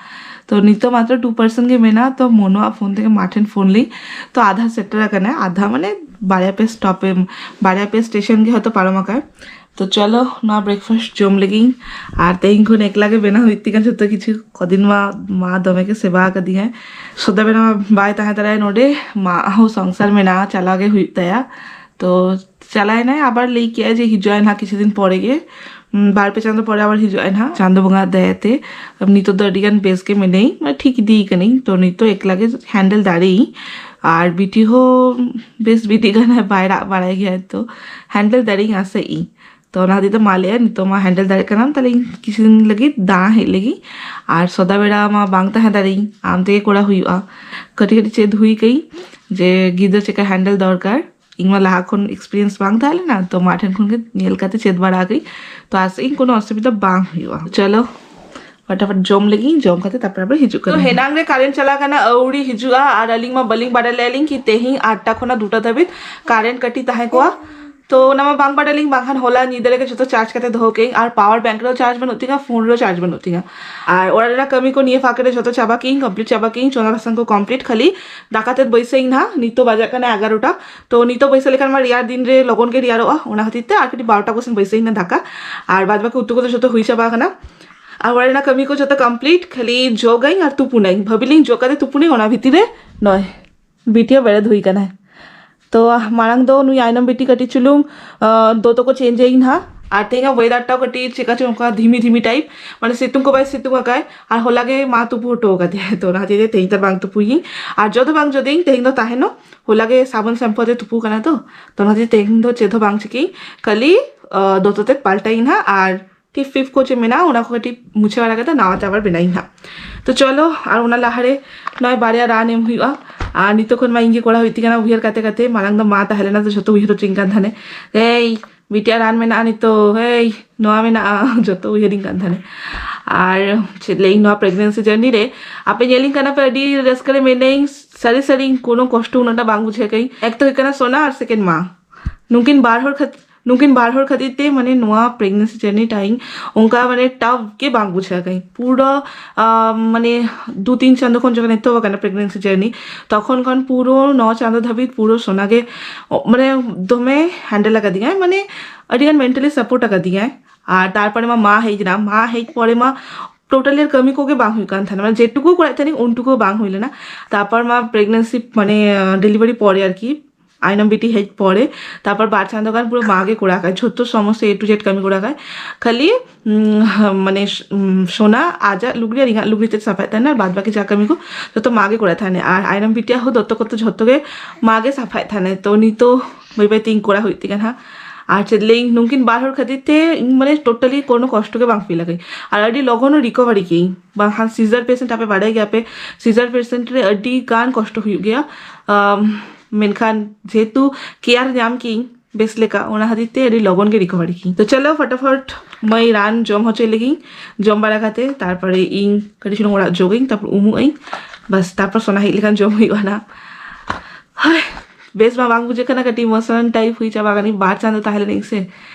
ᱛᱚ ᱱᱤᱛᱚᱜ ᱢᱟᱛᱨᱚ two percent ᱜᱮ ᱢᱮᱱᱟᱜᱼᱟ, ᱛᱚ ᱢᱚᱱᱩᱣᱟᱜ phone ᱛᱮᱜᱮ ᱢᱟ ᱴᱷᱮᱱ phone ᱞᱤᱧ᱾ ᱛᱚ ᱟᱫᱷᱟ ᱥᱮᱴᱮᱨ ᱟᱠᱟᱱᱟ, ᱟᱫᱷᱟ ᱢᱟᱱᱮ ᱵᱟᱨᱭᱟ ᱯᱮ stop ᱮ, ᱵᱟᱨᱭᱟ ᱯᱮ station ᱜᱮ ᱦᱚᱭᱛᱳ ᱯᱟᱨᱚᱢ ᱟᱠᱟᱱ᱾ ᱛᱚ ᱪᱚᱞᱚ, ᱱᱚᱣᱟ breakfast ᱡᱚᱢ ᱞᱮᱜᱤᱧ᱾ ᱟᱨ ᱛᱮᱦᱮᱧ ᱠᱷᱚᱱ ᱮᱠᱞᱟ ᱜᱮ ᱵᱮᱱᱟᱣ ᱦᱩᱭᱩᱜ ᱛᱤᱧᱟ ᱡᱷᱚᱛᱚ ᱠᱤᱪᱷᱩ᱾ ᱠᱚᱫᱤᱱ ᱢᱟ ᱢᱟ ᱫᱚᱢᱮ ᱜᱮ ᱥᱮᱵᱟ ᱟᱠᱟᱫᱤᱧᱟᱭ᱾ ᱥᱚᱫᱟ ᱵᱮᱱᱟᱣ ᱢᱟ ᱵᱟᱭ ᱛᱟᱦᱮᱸ ᱫᱟᱲᱮᱭᱟᱜᱼᱟ ᱱᱚᱰᱮ, ᱢᱟ ᱦᱚᱸ ᱥᱚᱝᱥᱟᱨ ᱢᱮᱱᱟᱜᱼᱟ, ᱪᱟᱞᱟᱣ ᱜᱮ ᱦᱩᱭᱩᱜ ᱛᱟᱭᱟ᱾ ᱛᱚ ᱪᱟᱞᱟᱣᱮᱱᱟᱭ, ᱟᱵᱟᱨ ᱞᱟᱹᱭ ᱠᱮᱜᱼᱟᱭ ᱡᱮ ᱦᱤᱡᱩᱜᱼᱟᱭ ᱱᱟᱦᱟᱜ ᱠᱤᱪᱷᱩ ᱫᱤᱱ ᱯᱚᱨᱮ ᱜᱮ᱾ ᱩᱸ, ᱵᱟᱨ ᱯᱮ ᱪᱟᱸᱫᱚ ᱯᱚᱨᱮ ᱟᱵᱟᱨ ᱦᱤᱡᱩᱜ ᱟᱭ ᱱᱟᱦᱟᱜ ᱪᱟᱸᱫᱚ ᱵᱚᱸᱜᱟ ᱫᱟᱭᱟᱛᱮ᱾ ᱱᱤᱛᱚᱜ ᱫᱚ ᱟᱹᱰᱤ ᱜᱟᱱ ᱵᱮᱥ ᱜᱮ ᱢᱮᱱᱟᱹᱧ, ᱢᱟᱱᱮ ᱴᱷᱤᱠ ᱤᱫᱤ ᱠᱟᱹᱱᱟᱹᱧ᱾ ᱛᱚ ᱱᱤᱛᱚᱜ ᱮᱠᱞᱟ ᱜᱮ ᱦᱮᱱᱰᱮᱞ ᱫᱟᱲᱮᱭᱟᱹᱧ᱾ ᱟᱨ ᱵᱤᱴᱤ ᱦᱚᱸ ᱵᱮᱥ ᱵᱤᱴᱤ ᱠᱟᱱᱟᱭ, ᱵᱟᱭ ᱨᱟᱜ ᱵᱟᱲᱟᱭ ᱜᱮᱭᱟ᱾ ᱛᱚ ᱦᱮᱱᱰᱮᱞ ᱫᱟᱲᱮᱭᱟᱹᱧ ᱟᱥᱟᱭᱟᱹᱧ᱾ ᱛᱚ ᱚᱱᱟ ᱦᱚᱛᱮᱡ ᱛᱮ ᱢᱟ ᱞᱟᱹᱭᱟ, ᱱᱤᱛᱚᱜ ᱢᱟ ᱦᱮᱱᱰᱮᱞ ᱫᱟᱲᱮᱭᱟᱜ ᱠᱟᱱᱟᱢ, ᱛᱟᱦᱞᱮ ᱤᱧ ᱠᱤᱪᱷᱩ ᱫᱤᱱ ᱞᱟᱹᱜᱤᱫ ᱫᱟᱬᱟ ᱦᱮᱡ ᱞᱮᱜᱤᱧ᱾ ᱟᱨ ᱥᱚᱫᱟ ᱵᱮᱲᱟ ᱢᱟ ᱵᱟᱝ ᱛᱟᱦᱮᱸ ᱫᱟᱲᱮᱭᱟᱹᱧ, ᱟᱢ ᱛᱮᱜᱮ ᱠᱚᱨᱟᱣ ᱦᱩᱭᱩᱜᱼᱟ᱾ ᱠᱟᱹᱴᱤᱡ ᱠᱟᱹᱴᱤᱡ ᱪᱮᱫ ᱦᱩᱭ ᱠᱟᱹᱧ ᱡᱮ ᱜᱤᱫᱽᱨᱟᱹ ᱪᱮᱠᱟ ᱦᱮᱱᱰᱮᱞ ᱫᱚᱨᱠᱟᱨ᱾ ᱤᱧ ᱢᱟ ᱞᱟᱦᱟ ᱠᱷᱚᱱ ᱮᱠᱥᱯᱤᱨᱤᱭᱮᱱᱥ ᱵᱟᱝ ᱛᱟᱦᱮᱸ ᱞᱮᱱᱟ, ᱛᱚ ᱢᱟ ᱴᱷᱮᱱ ᱠᱷᱚᱱ ᱜᱮ ᱧᱮᱞ ᱠᱟᱛᱮ ᱪᱮᱫ ᱵᱟᱲᱟ ᱠᱟᱹᱧ᱾ ᱛᱚ ᱟᱥᱟᱜ ᱤᱧ ᱠᱳᱱᱳ ᱚᱥᱩᱵᱤᱫᱷᱟ ᱵᱟᱝ ᱦᱩᱭᱩᱜᱼᱟ᱾ ᱪᱚᱞᱚ ᱯᱷᱟᱴᱟᱯᱷᱟᱴ ᱡᱚᱢ ᱞᱮᱜᱤᱧ, ᱡᱚᱢ ᱠᱟᱛᱮ ᱛᱟᱨᱯᱚᱨᱮ ᱟᱵᱟᱨ ᱦᱤᱡᱩᱜ ᱛᱚ ᱠᱟᱱᱟ᱾ ᱦᱮᱱᱟᱝ ᱨᱮ ᱠᱟᱨᱮᱱᱴ ᱪᱟᱞᱟᱣ ᱠᱟᱱᱟ, ᱟᱹᱣᱲᱤ ᱦᱤᱡᱩᱜᱼᱟ᱾ ᱟᱨ ᱟᱹᱞᱤᱧ ᱢᱟ ᱵᱟᱹᱞᱤᱧ ᱵᱟᱰᱟᱭ ᱞᱮᱫᱼᱟ ᱞᱤᱧ ᱠᱤ ᱛᱮᱦᱮᱧ ᱟᱴᱴᱟ ᱠᱷᱚᱱᱟᱜ ᱫᱩᱴᱟ ᱫᱷᱟᱹᱵᱤᱡ ᱠᱟᱨᱮᱱᱴ ᱠᱟᱹᱴᱤᱡ ᱛᱟᱦᱮᱸ ᱠᱚᱜᱼᱟ᱾ ᱛᱚ ᱚᱱᱟ ᱢᱟ ᱵᱟᱝ ᱵᱟᱰᱟᱭ ᱞᱤᱧ, ᱵᱟᱝᱠᱷᱟᱱ ᱦᱚᱞᱟ ᱧᱤᱫᱟᱹ ᱨᱮᱜᱮ ᱡᱚᱛᱚ ᱪᱟᱨᱡᱽ ᱠᱟᱛᱮ ᱫᱚᱦᱚ ᱠᱮᱜᱼᱟᱹᱧ᱾ ᱟᱨ ᱯᱟᱣᱟᱨ ᱵᱮᱝᱠ ᱨᱮᱦᱚᱸ ᱪᱟᱨᱡᱽ ᱵᱟᱹᱱᱩᱜ ᱛᱤᱧᱟ, ᱯᱷᱳᱱ ᱨᱮᱦᱚᱸ ᱪᱟᱨᱡᱽ ᱵᱟᱹᱱᱩᱜ ᱛᱤᱧᱟ᱾ ᱟᱨ ᱚᱲᱟᱜ ᱨᱮᱱᱟᱜ ᱠᱟᱹᱢᱤ ᱠᱚ ᱱᱤᱭᱟᱹ ᱯᱷᱟᱸᱠ ᱨᱮ ᱡᱚᱛᱚ ᱪᱟᱵᱟ ᱠᱮᱜᱼᱟᱹᱧ, ᱠᱚᱢᱯᱞᱤᱴ ᱪᱟᱵᱟ ᱠᱮᱜᱼᱟᱹᱧ, ᱪᱚᱸᱫᱟ ᱵᱟᱥᱟᱝ ᱠᱚ ᱠᱚᱢᱯᱞᱤᱴ᱾ ᱠᱷᱟᱹᱞᱤ ᱫᱟᱠᱟ ᱛᱮᱫ ᱵᱟᱹᱭᱥᱟᱹᱭᱤᱧ ᱱᱟᱦᱟᱜ, ᱱᱤᱛᱚᱜ ᱵᱟᱡᱟᱜ ᱠᱟᱱᱟ ᱮᱜᱟᱨᱚᱴᱟ᱾ ᱛᱚ ᱱᱤᱛᱚᱜ ᱵᱟᱹᱭᱥᱟᱹᱣ ᱞᱮᱠᱷᱟᱱ ᱢᱟ ᱨᱮᱭᱟᱲ ᱫᱤᱱ ᱨᱮ ᱞᱚᱜᱚᱱ ᱜᱮ ᱨᱮᱭᱟᱲᱚᱜᱼᱟ, ᱚᱱᱟ ᱠᱷᱟᱹᱛᱤᱨ ᱛᱮ ᱟᱨ ᱠᱟᱹᱴᱤᱡ ᱵᱟᱨᱚᱴᱟ ᱠᱚᱥᱮᱱ ᱵᱟᱹᱭᱥᱟᱹᱭᱤᱧ ᱱᱟᱦᱟᱜ ᱫᱟᱠᱟ᱾ ᱟᱨ ᱵᱟᱫ ᱵᱟᱹᱠᱤ ᱩᱛᱩ ᱠᱚᱫᱚ ᱡᱚᱛᱚ ᱦᱩᱭ ᱪᱟᱵᱟ ᱟᱠᱟᱱᱟ᱾ ᱟᱨ ᱚᱲᱟᱜ ᱨᱮᱱᱟᱜ ᱠᱟᱹᱢᱤ ᱠᱚ ᱡᱚᱛᱚ ᱠᱚᱢᱯᱞᱤᱴ, ᱠᱷᱟᱹᱞᱤ ᱡᱚᱜᱟᱹᱧ ᱟᱨ ᱛᱩᱯᱩᱱᱟᱹᱧ᱾ ᱵᱷᱟᱹᱵᱤ ᱞᱤᱧ ᱡᱚᱜ ᱠᱟᱛᱮ ᱛᱩᱯᱩᱱᱟᱹᱧ, ᱚᱱᱟ ᱵᱷᱤᱛᱤᱨ ᱨᱮ ᱱᱚᱜᱼᱚᱭ ᱵᱤᱴᱤᱭᱟᱹ ᱵᱮᱨᱮᱫ ᱦᱩᱭ ᱠᱟᱱᱟᱭ᱾ ᱛᱚ ᱢᱟᱲᱟᱝ ᱫᱚ ᱱᱩᱭ ᱟᱭᱱᱚᱢ ᱵᱤᱴᱤ ᱠᱟᱹᱴᱤᱡ ᱪᱩᱞᱩᱝ, ᱟᱸ, ᱫᱚᱛᱚ ᱠᱚ ᱪᱮᱧᱡᱽ ᱟᱹᱧ ᱱᱟᱦᱟᱜ᱾ ᱟᱨ ᱛᱮᱦᱮᱧᱟᱜ ᱣᱮᱫᱟᱨ ᱴᱟᱜ ᱠᱟᱹᱴᱤᱡ ᱪᱮᱠᱟ ᱪᱚ ᱚᱱᱠᱟ ᱫᱷᱤᱢᱤ ᱫᱷᱤᱢᱤ ᱴᱟᱭᱤᱯ, ᱢᱟᱱᱮ ᱥᱤᱛᱩᱝ ᱠᱚ ᱵᱟᱭ ᱥᱤᱛᱩᱝ ᱟᱠᱟᱫ᱾ ᱟᱨ ᱦᱚᱞᱟ ᱜᱮ ᱢᱟ ᱛᱩᱯᱩ ᱦᱚᱴᱚ ᱟᱠᱟᱫᱮᱭᱟᱭ, ᱛᱚ ᱚᱱᱟ ᱠᱷᱟᱹᱛᱤᱨ ᱛᱮ ᱛᱮᱦᱮᱧ ᱫᱚ ᱵᱟᱝ ᱛᱩᱯᱩᱭᱤᱧ᱾ ᱟᱨ ᱡᱚ ᱫᱚ ᱵᱟᱝ ᱡᱚᱫᱤᱧ, ᱛᱮᱦᱮᱧ ᱫᱚ ᱛᱟᱦᱮᱱᱚᱜ᱾ ᱦᱚᱞᱟ ᱜᱮ ᱥᱟᱵᱚᱱ ᱥᱮᱢᱯᱩ ᱟᱛᱮ ᱛᱩᱯᱩ ᱠᱟᱱᱟ ᱛᱚ, ᱛᱚ ᱚᱱᱟ ᱠᱷᱟᱹᱛᱤᱨ ᱛᱮᱦᱮᱧ ᱫᱚ ᱪᱮᱫ ᱦᱚᱸ ᱵᱟᱝ ᱪᱤᱠᱟᱹᱧ, ᱠᱷᱟᱹᱞᱤ, ᱟᱸ, ᱫᱚᱛᱚ ᱛᱮᱫ ᱯᱟᱞᱴᱟᱭᱤᱧ ᱱᱟᱦᱟᱜ᱾ ᱟᱨ ᱴᱷᱤᱯ ᱯᱷᱤᱯ ᱠᱚ ᱪᱮᱫ ᱢᱮᱱᱟᱜᱼᱟ, ᱚᱱᱟ ᱠᱚ ᱠᱟᱹᱴᱤᱡ ᱢᱩᱪᱷᱟᱹ ᱵᱟᱲᱟ ᱠᱟᱛᱮ ᱱᱟᱣᱟ ᱛᱮ ᱟᱵᱟᱨ ᱵᱮᱱᱟᱣᱤᱧ ᱦᱟᱸᱜ᱾ ᱛᱚ ᱪᱚᱞᱚ, ᱟᱨ ᱚᱱᱟ ᱞᱟᱦᱟᱨᱮ ᱱᱚᱜᱼᱚᱭ ᱵᱟᱨᱭᱟ ᱨᱟᱱ ᱮᱢ ᱦᱩᱭᱩᱜᱼᱟ᱾ ᱟᱨ ᱱᱤᱛᱚᱜ ᱠᱷᱚᱱ ᱢᱟ ᱤᱧ ᱜᱮ ᱠᱚᱨᱟᱣ ᱦᱩᱭᱩᱜ ᱛᱤᱧ ᱠᱟᱱᱟ, ᱩᱭᱦᱟᱹᱨ ᱠᱟᱛᱮ ᱠᱟᱛᱮ᱾ ᱢᱟᱲᱟᱝ ᱫᱚ ᱢᱟ ᱛᱟᱦᱮᱸ ᱞᱮᱱᱟ, ᱛᱚ ᱡᱷᱚᱛᱚ ᱩᱭᱦᱟᱹᱨ ᱦᱚᱪᱚᱧ ᱠᱟᱱ ᱛᱟᱦᱮᱱᱮ, "ᱮᱭ ᱵᱤᱴᱤᱭᱟᱜ ᱨᱟᱱ ᱢᱮᱱᱟᱜᱼᱟ ᱱᱤᱛᱚᱜ, ᱮᱭ ᱱᱚᱣᱟ ᱢᱮᱱᱟᱜᱼᱟ", ᱡᱷᱚᱛᱚ ᱩᱭᱦᱟᱹᱨᱤᱧ ᱠᱟᱱ ᱛᱟᱦᱮᱱᱮ᱾ ᱟᱨ ᱪᱮᱫ ᱞᱟᱹᱭᱟᱹᱧ, ᱱᱚᱣᱟ ᱯᱨᱮᱜᱱᱮᱱᱥᱤ ᱡᱟᱨᱱᱤ ᱨᱮ ᱟᱯᱮ ᱧᱮᱞᱤᱧ ᱠᱟᱱᱟ ᱯᱮ, ᱟᱹᱰᱤ ᱨᱟᱹᱥᱠᱟᱹ ᱨᱮ ᱢᱮᱱᱟᱹᱧ᱾ ᱥᱟᱹᱨᱤ ᱥᱟᱹᱨᱤ ᱤᱧ ᱠᱳᱱᱳ ᱠᱚᱥᱴᱚ ᱩᱱᱟᱹᱜ ᱴᱟ ᱵᱟᱝ ᱵᱩᱡᱷᱟᱹᱣ ᱠᱟᱹᱧ᱾ ᱮᱠ ᱛᱚ ᱦᱩᱭᱩᱜ ᱠᱟᱱᱟ ᱥᱳᱱᱟ ᱟᱨ ᱥᱮᱠᱮᱱᱰ ᱢᱟ, ᱱᱩᱠᱤᱱ ᱵᱟᱨ ᱦᱚᱲ ᱠᱷᱟᱹᱛᱤᱨ ᱱᱩᱠᱤᱱ ᱵᱟᱨ ᱦᱚᱲ ᱠᱷᱟᱹᱛᱤᱨ ᱛᱮ, ᱢᱟᱱᱮ, ᱱᱚᱣᱟ ᱯᱨᱮᱜᱱᱮᱱᱥᱤ ᱡᱟᱨᱱᱤ ᱴᱟᱭᱤᱢ ᱚᱱᱠᱟ, ᱢᱟᱱᱮ, ᱴᱟᱯ ᱜᱮ ᱵᱟᱝ ᱵᱩᱡᱷᱟᱹᱣ ᱠᱟᱹᱧ᱾ ᱯᱩᱨᱟᱹ, ᱟᱢ, ᱢᱟᱱᱮ, ᱫᱩ ᱛᱤᱱ ᱪᱟᱸᱫᱳ ᱠᱷᱚᱱ ᱡᱚᱠᱷᱚᱱ ᱮᱛᱚᱦᱚᱵ ᱟᱠᱟᱱᱟ ᱯᱨᱮᱜᱱᱮᱱᱥᱤ ᱡᱟᱨᱱᱤ, ᱛᱚᱠᱷᱚᱱ ᱠᱷᱚᱱ ᱯᱩᱨᱟᱹ ᱱᱚ ᱪᱟᱸᱫᱳ ᱫᱷᱟᱹᱵᱤᱡ ᱯᱩᱨᱟᱹ ᱥᱳᱱᱟ ᱜᱮ, ᱚ, ᱢᱟᱱᱮ, ᱫᱚᱢᱮ ᱦᱮᱱᱰᱮᱞ ᱟᱠᱟᱫᱤᱧᱟᱭ, ᱢᱟᱱᱮ, ᱟᱹᱰᱤ ᱜᱟᱱ ᱢᱮᱱᱴᱟᱞᱤ ᱥᱟᱯᱳᱨᱴ ᱟᱠᱟᱫᱤᱧᱟᱭ᱾ ᱟᱨ ᱛᱟᱨᱯᱚᱨᱮ ᱢᱟ ᱢᱟ ᱦᱮᱡ ᱮᱱᱟ, ᱢᱟ ᱦᱮᱡ ᱯᱚᱨᱮ ᱢᱟ ᱴᱳᱴᱟᱞᱤ ᱠᱟᱹᱢᱤ ᱠᱚᱜᱮ ᱵᱟᱝ ᱦᱩᱭᱩᱜ ᱠᱟᱱ ᱛᱟᱦᱮᱱᱟ, ᱢᱟᱱᱮ, ᱡᱮᱴᱩᱠᱩ ᱠᱚᱨᱟᱣᱮᱫ ᱛᱟᱦᱮᱱᱤᱧ ᱩᱱᱴᱩᱠᱩ ᱵᱟᱝ ᱦᱩᱭ ᱞᱮᱱᱟ᱾ ᱛᱟᱨᱯᱚᱨ ᱢᱟ ᱯᱨᱮᱜᱱᱮᱱᱥᱤ, ᱢᱟᱱᱮ, ᱰᱮᱞᱤᱵᱷᱟᱨᱤ ᱯᱚᱨᱮ ᱟᱨᱠᱤ, ᱟᱭᱱᱚᱢ ᱵᱤᱴᱤ ᱦᱮᱡ ᱯᱚᱨᱮ, ᱛᱟᱨᱯᱚᱨ ᱵᱟᱨ ᱪᱟᱸᱫᱳ ᱜᱟᱱ ᱯᱩᱨᱟᱹ ᱢᱟ ᱜᱮ ᱠᱚᱨᱟᱣ ᱠᱟᱜᱼᱟᱭ, ᱡᱷᱚᱛᱚ ᱥᱚᱢᱚᱥᱛᱚ A to Z ᱠᱟᱹᱢᱤ ᱠᱚᱨᱟᱣ ᱠᱟᱜᱼᱟᱭ᱾ ᱠᱷᱟᱹᱞᱤ ᱩᱢ, ᱢᱟᱱᱮ ᱥ- ᱩᱢ, ᱥᱳᱱᱟ ᱟᱡᱟᱜ ᱞᱩᱜᱽᱲᱤ ᱟᱨ ᱤᱧᱟᱹᱜ ᱞᱩᱜᱽᱲᱤ ᱛᱮᱫ ᱥᱟᱯᱷᱟᱭᱮᱫ ᱛᱟᱦᱮᱱᱟ, ᱟᱨ ᱵᱟᱫ ᱵᱟᱹᱠᱤ ᱡᱟ ᱠᱟᱹᱢᱤ ᱠᱚ ᱡᱷᱚᱛᱚ ᱢᱟ ᱜᱮ ᱠᱚᱨᱟᱣ ᱛᱟᱦᱮᱱᱟ᱾ ᱟᱨ ᱟᱭᱱᱚᱢ ᱵᱤᱴᱤᱭᱟᱜ ᱦᱚᱸ ᱫᱚᱛᱚ ᱠᱚᱛᱚ ᱡᱷᱚᱛᱚ ᱜᱮ ᱢᱟ ᱜᱮ ᱥᱟᱯᱷᱟᱭᱮᱫ ᱛᱟᱦᱮᱱᱟ᱾ ᱛᱚ ᱱᱤᱛᱚᱜ ᱵᱟᱹᱭ ᱵᱟᱹᱭ ᱛᱮ ᱤᱧ ᱠᱚᱨᱟᱣ ᱦᱩᱭᱩᱜ ᱛᱤᱧᱟ ᱱᱟᱦᱟᱜ᱾ ᱟᱨ ᱪᱮᱫ ᱞᱟᱹᱭᱟᱹᱧ, ᱱᱩᱝᱠᱤᱱ ᱵᱟᱨ ᱦᱚᱲ ᱠᱷᱟᱹᱛᱤᱨ ᱛᱮ ᱤᱧ ᱢᱟᱱᱮ ᱴᱳᱴᱟᱞᱤ ᱠᱳᱱᱳ ᱠᱚᱥᱴᱚ ᱜᱮ ᱵᱟᱝ ᱯᱷᱤᱞ ᱟᱠᱟᱹᱧ᱾ ᱟᱨ ᱟᱹᱰᱤ ᱞᱚᱜᱚᱱ ᱨᱤᱠᱚᱵᱷᱟᱨᱤ ᱠᱤᱭᱟᱹᱧ, ᱵᱟᱝᱠᱷᱟᱱ ᱥᱤᱡᱟᱨ ᱯᱮᱥᱮᱱᱴ ᱟᱯᱮ ᱵᱟᱲᱟᱭ ᱜᱮᱭᱟᱯᱮ, ᱥᱤᱡᱟᱨ ᱯᱮᱥᱮᱱᱴ ᱨᱮ ᱟᱹᱰᱤ ᱜᱟᱱ ᱠᱚᱥᱴᱚ ᱦᱩᱭᱩᱜ ᱜᱮᱭᱟ᱾ ᱟᱢ, ᱢᱮᱱᱠᱷᱟᱱ ᱡᱮᱦᱮᱛᱩ ᱠᱮᱭᱟᱨ ᱧᱟᱢ ᱠᱤᱭᱟᱹᱧ ᱵᱮᱥ ᱞᱮᱠᱟ, ᱚᱱᱟ ᱠᱷᱟᱹᱛᱤᱨ ᱛᱮ ᱟᱹᱰᱤ ᱞᱚᱜᱚᱱ ᱜᱮ ᱨᱤᱠᱚᱵᱷᱟᱨᱤ ᱠᱤᱭᱟᱹᱧ᱾ ᱛᱚ ᱪᱚᱞᱚ ᱯᱷᱚᱴᱟᱯᱷᱚᱴ ᱢᱟᱹᱭ ᱨᱟᱱ ᱡᱚᱢ ᱦᱚᱪᱚᱭ ᱞᱟᱹᱜᱤᱫ, ᱡᱚᱢ ᱵᱟᱲᱟ ᱠᱟᱛᱮ ᱛᱟᱨᱯᱚᱨᱮ ᱤᱧ ᱠᱟᱹᱴᱤᱡ ᱪᱩᱞᱩᱝ ᱚᱲᱟᱜ ᱡᱚᱜᱟᱹᱧ, ᱛᱟᱨᱯᱚᱨ ᱩᱢᱩᱜ ᱟᱹᱧ᱾ ᱵᱟᱥ, ᱛᱟᱨᱯᱚᱨ ᱥᱳᱱᱟ ᱦᱮᱡ ᱞᱮᱠᱷᱟᱱ ᱡᱚᱢ ᱦᱩᱭᱩᱜᱼᱟ ᱱᱟᱜ᱾ ᱦᱳᱭ, ᱵᱮᱥ ᱢᱟ ᱵᱟᱝ ᱵᱩᱡᱷᱟᱹᱜ ᱠᱟᱱᱟ, ᱠᱟᱹᱴᱤᱡ ᱤᱢᱳᱥᱚᱱᱟᱞ ᱴᱟᱭᱤᱯ ᱦᱩᱭ ᱪᱟᱵᱟ ᱠᱟᱱᱟᱧ᱾ ᱵᱟᱨ ᱪᱟᱸᱫᱳ ᱛᱟᱦᱮᱸ ᱞᱮᱱᱟᱹᱧ ᱥᱮ,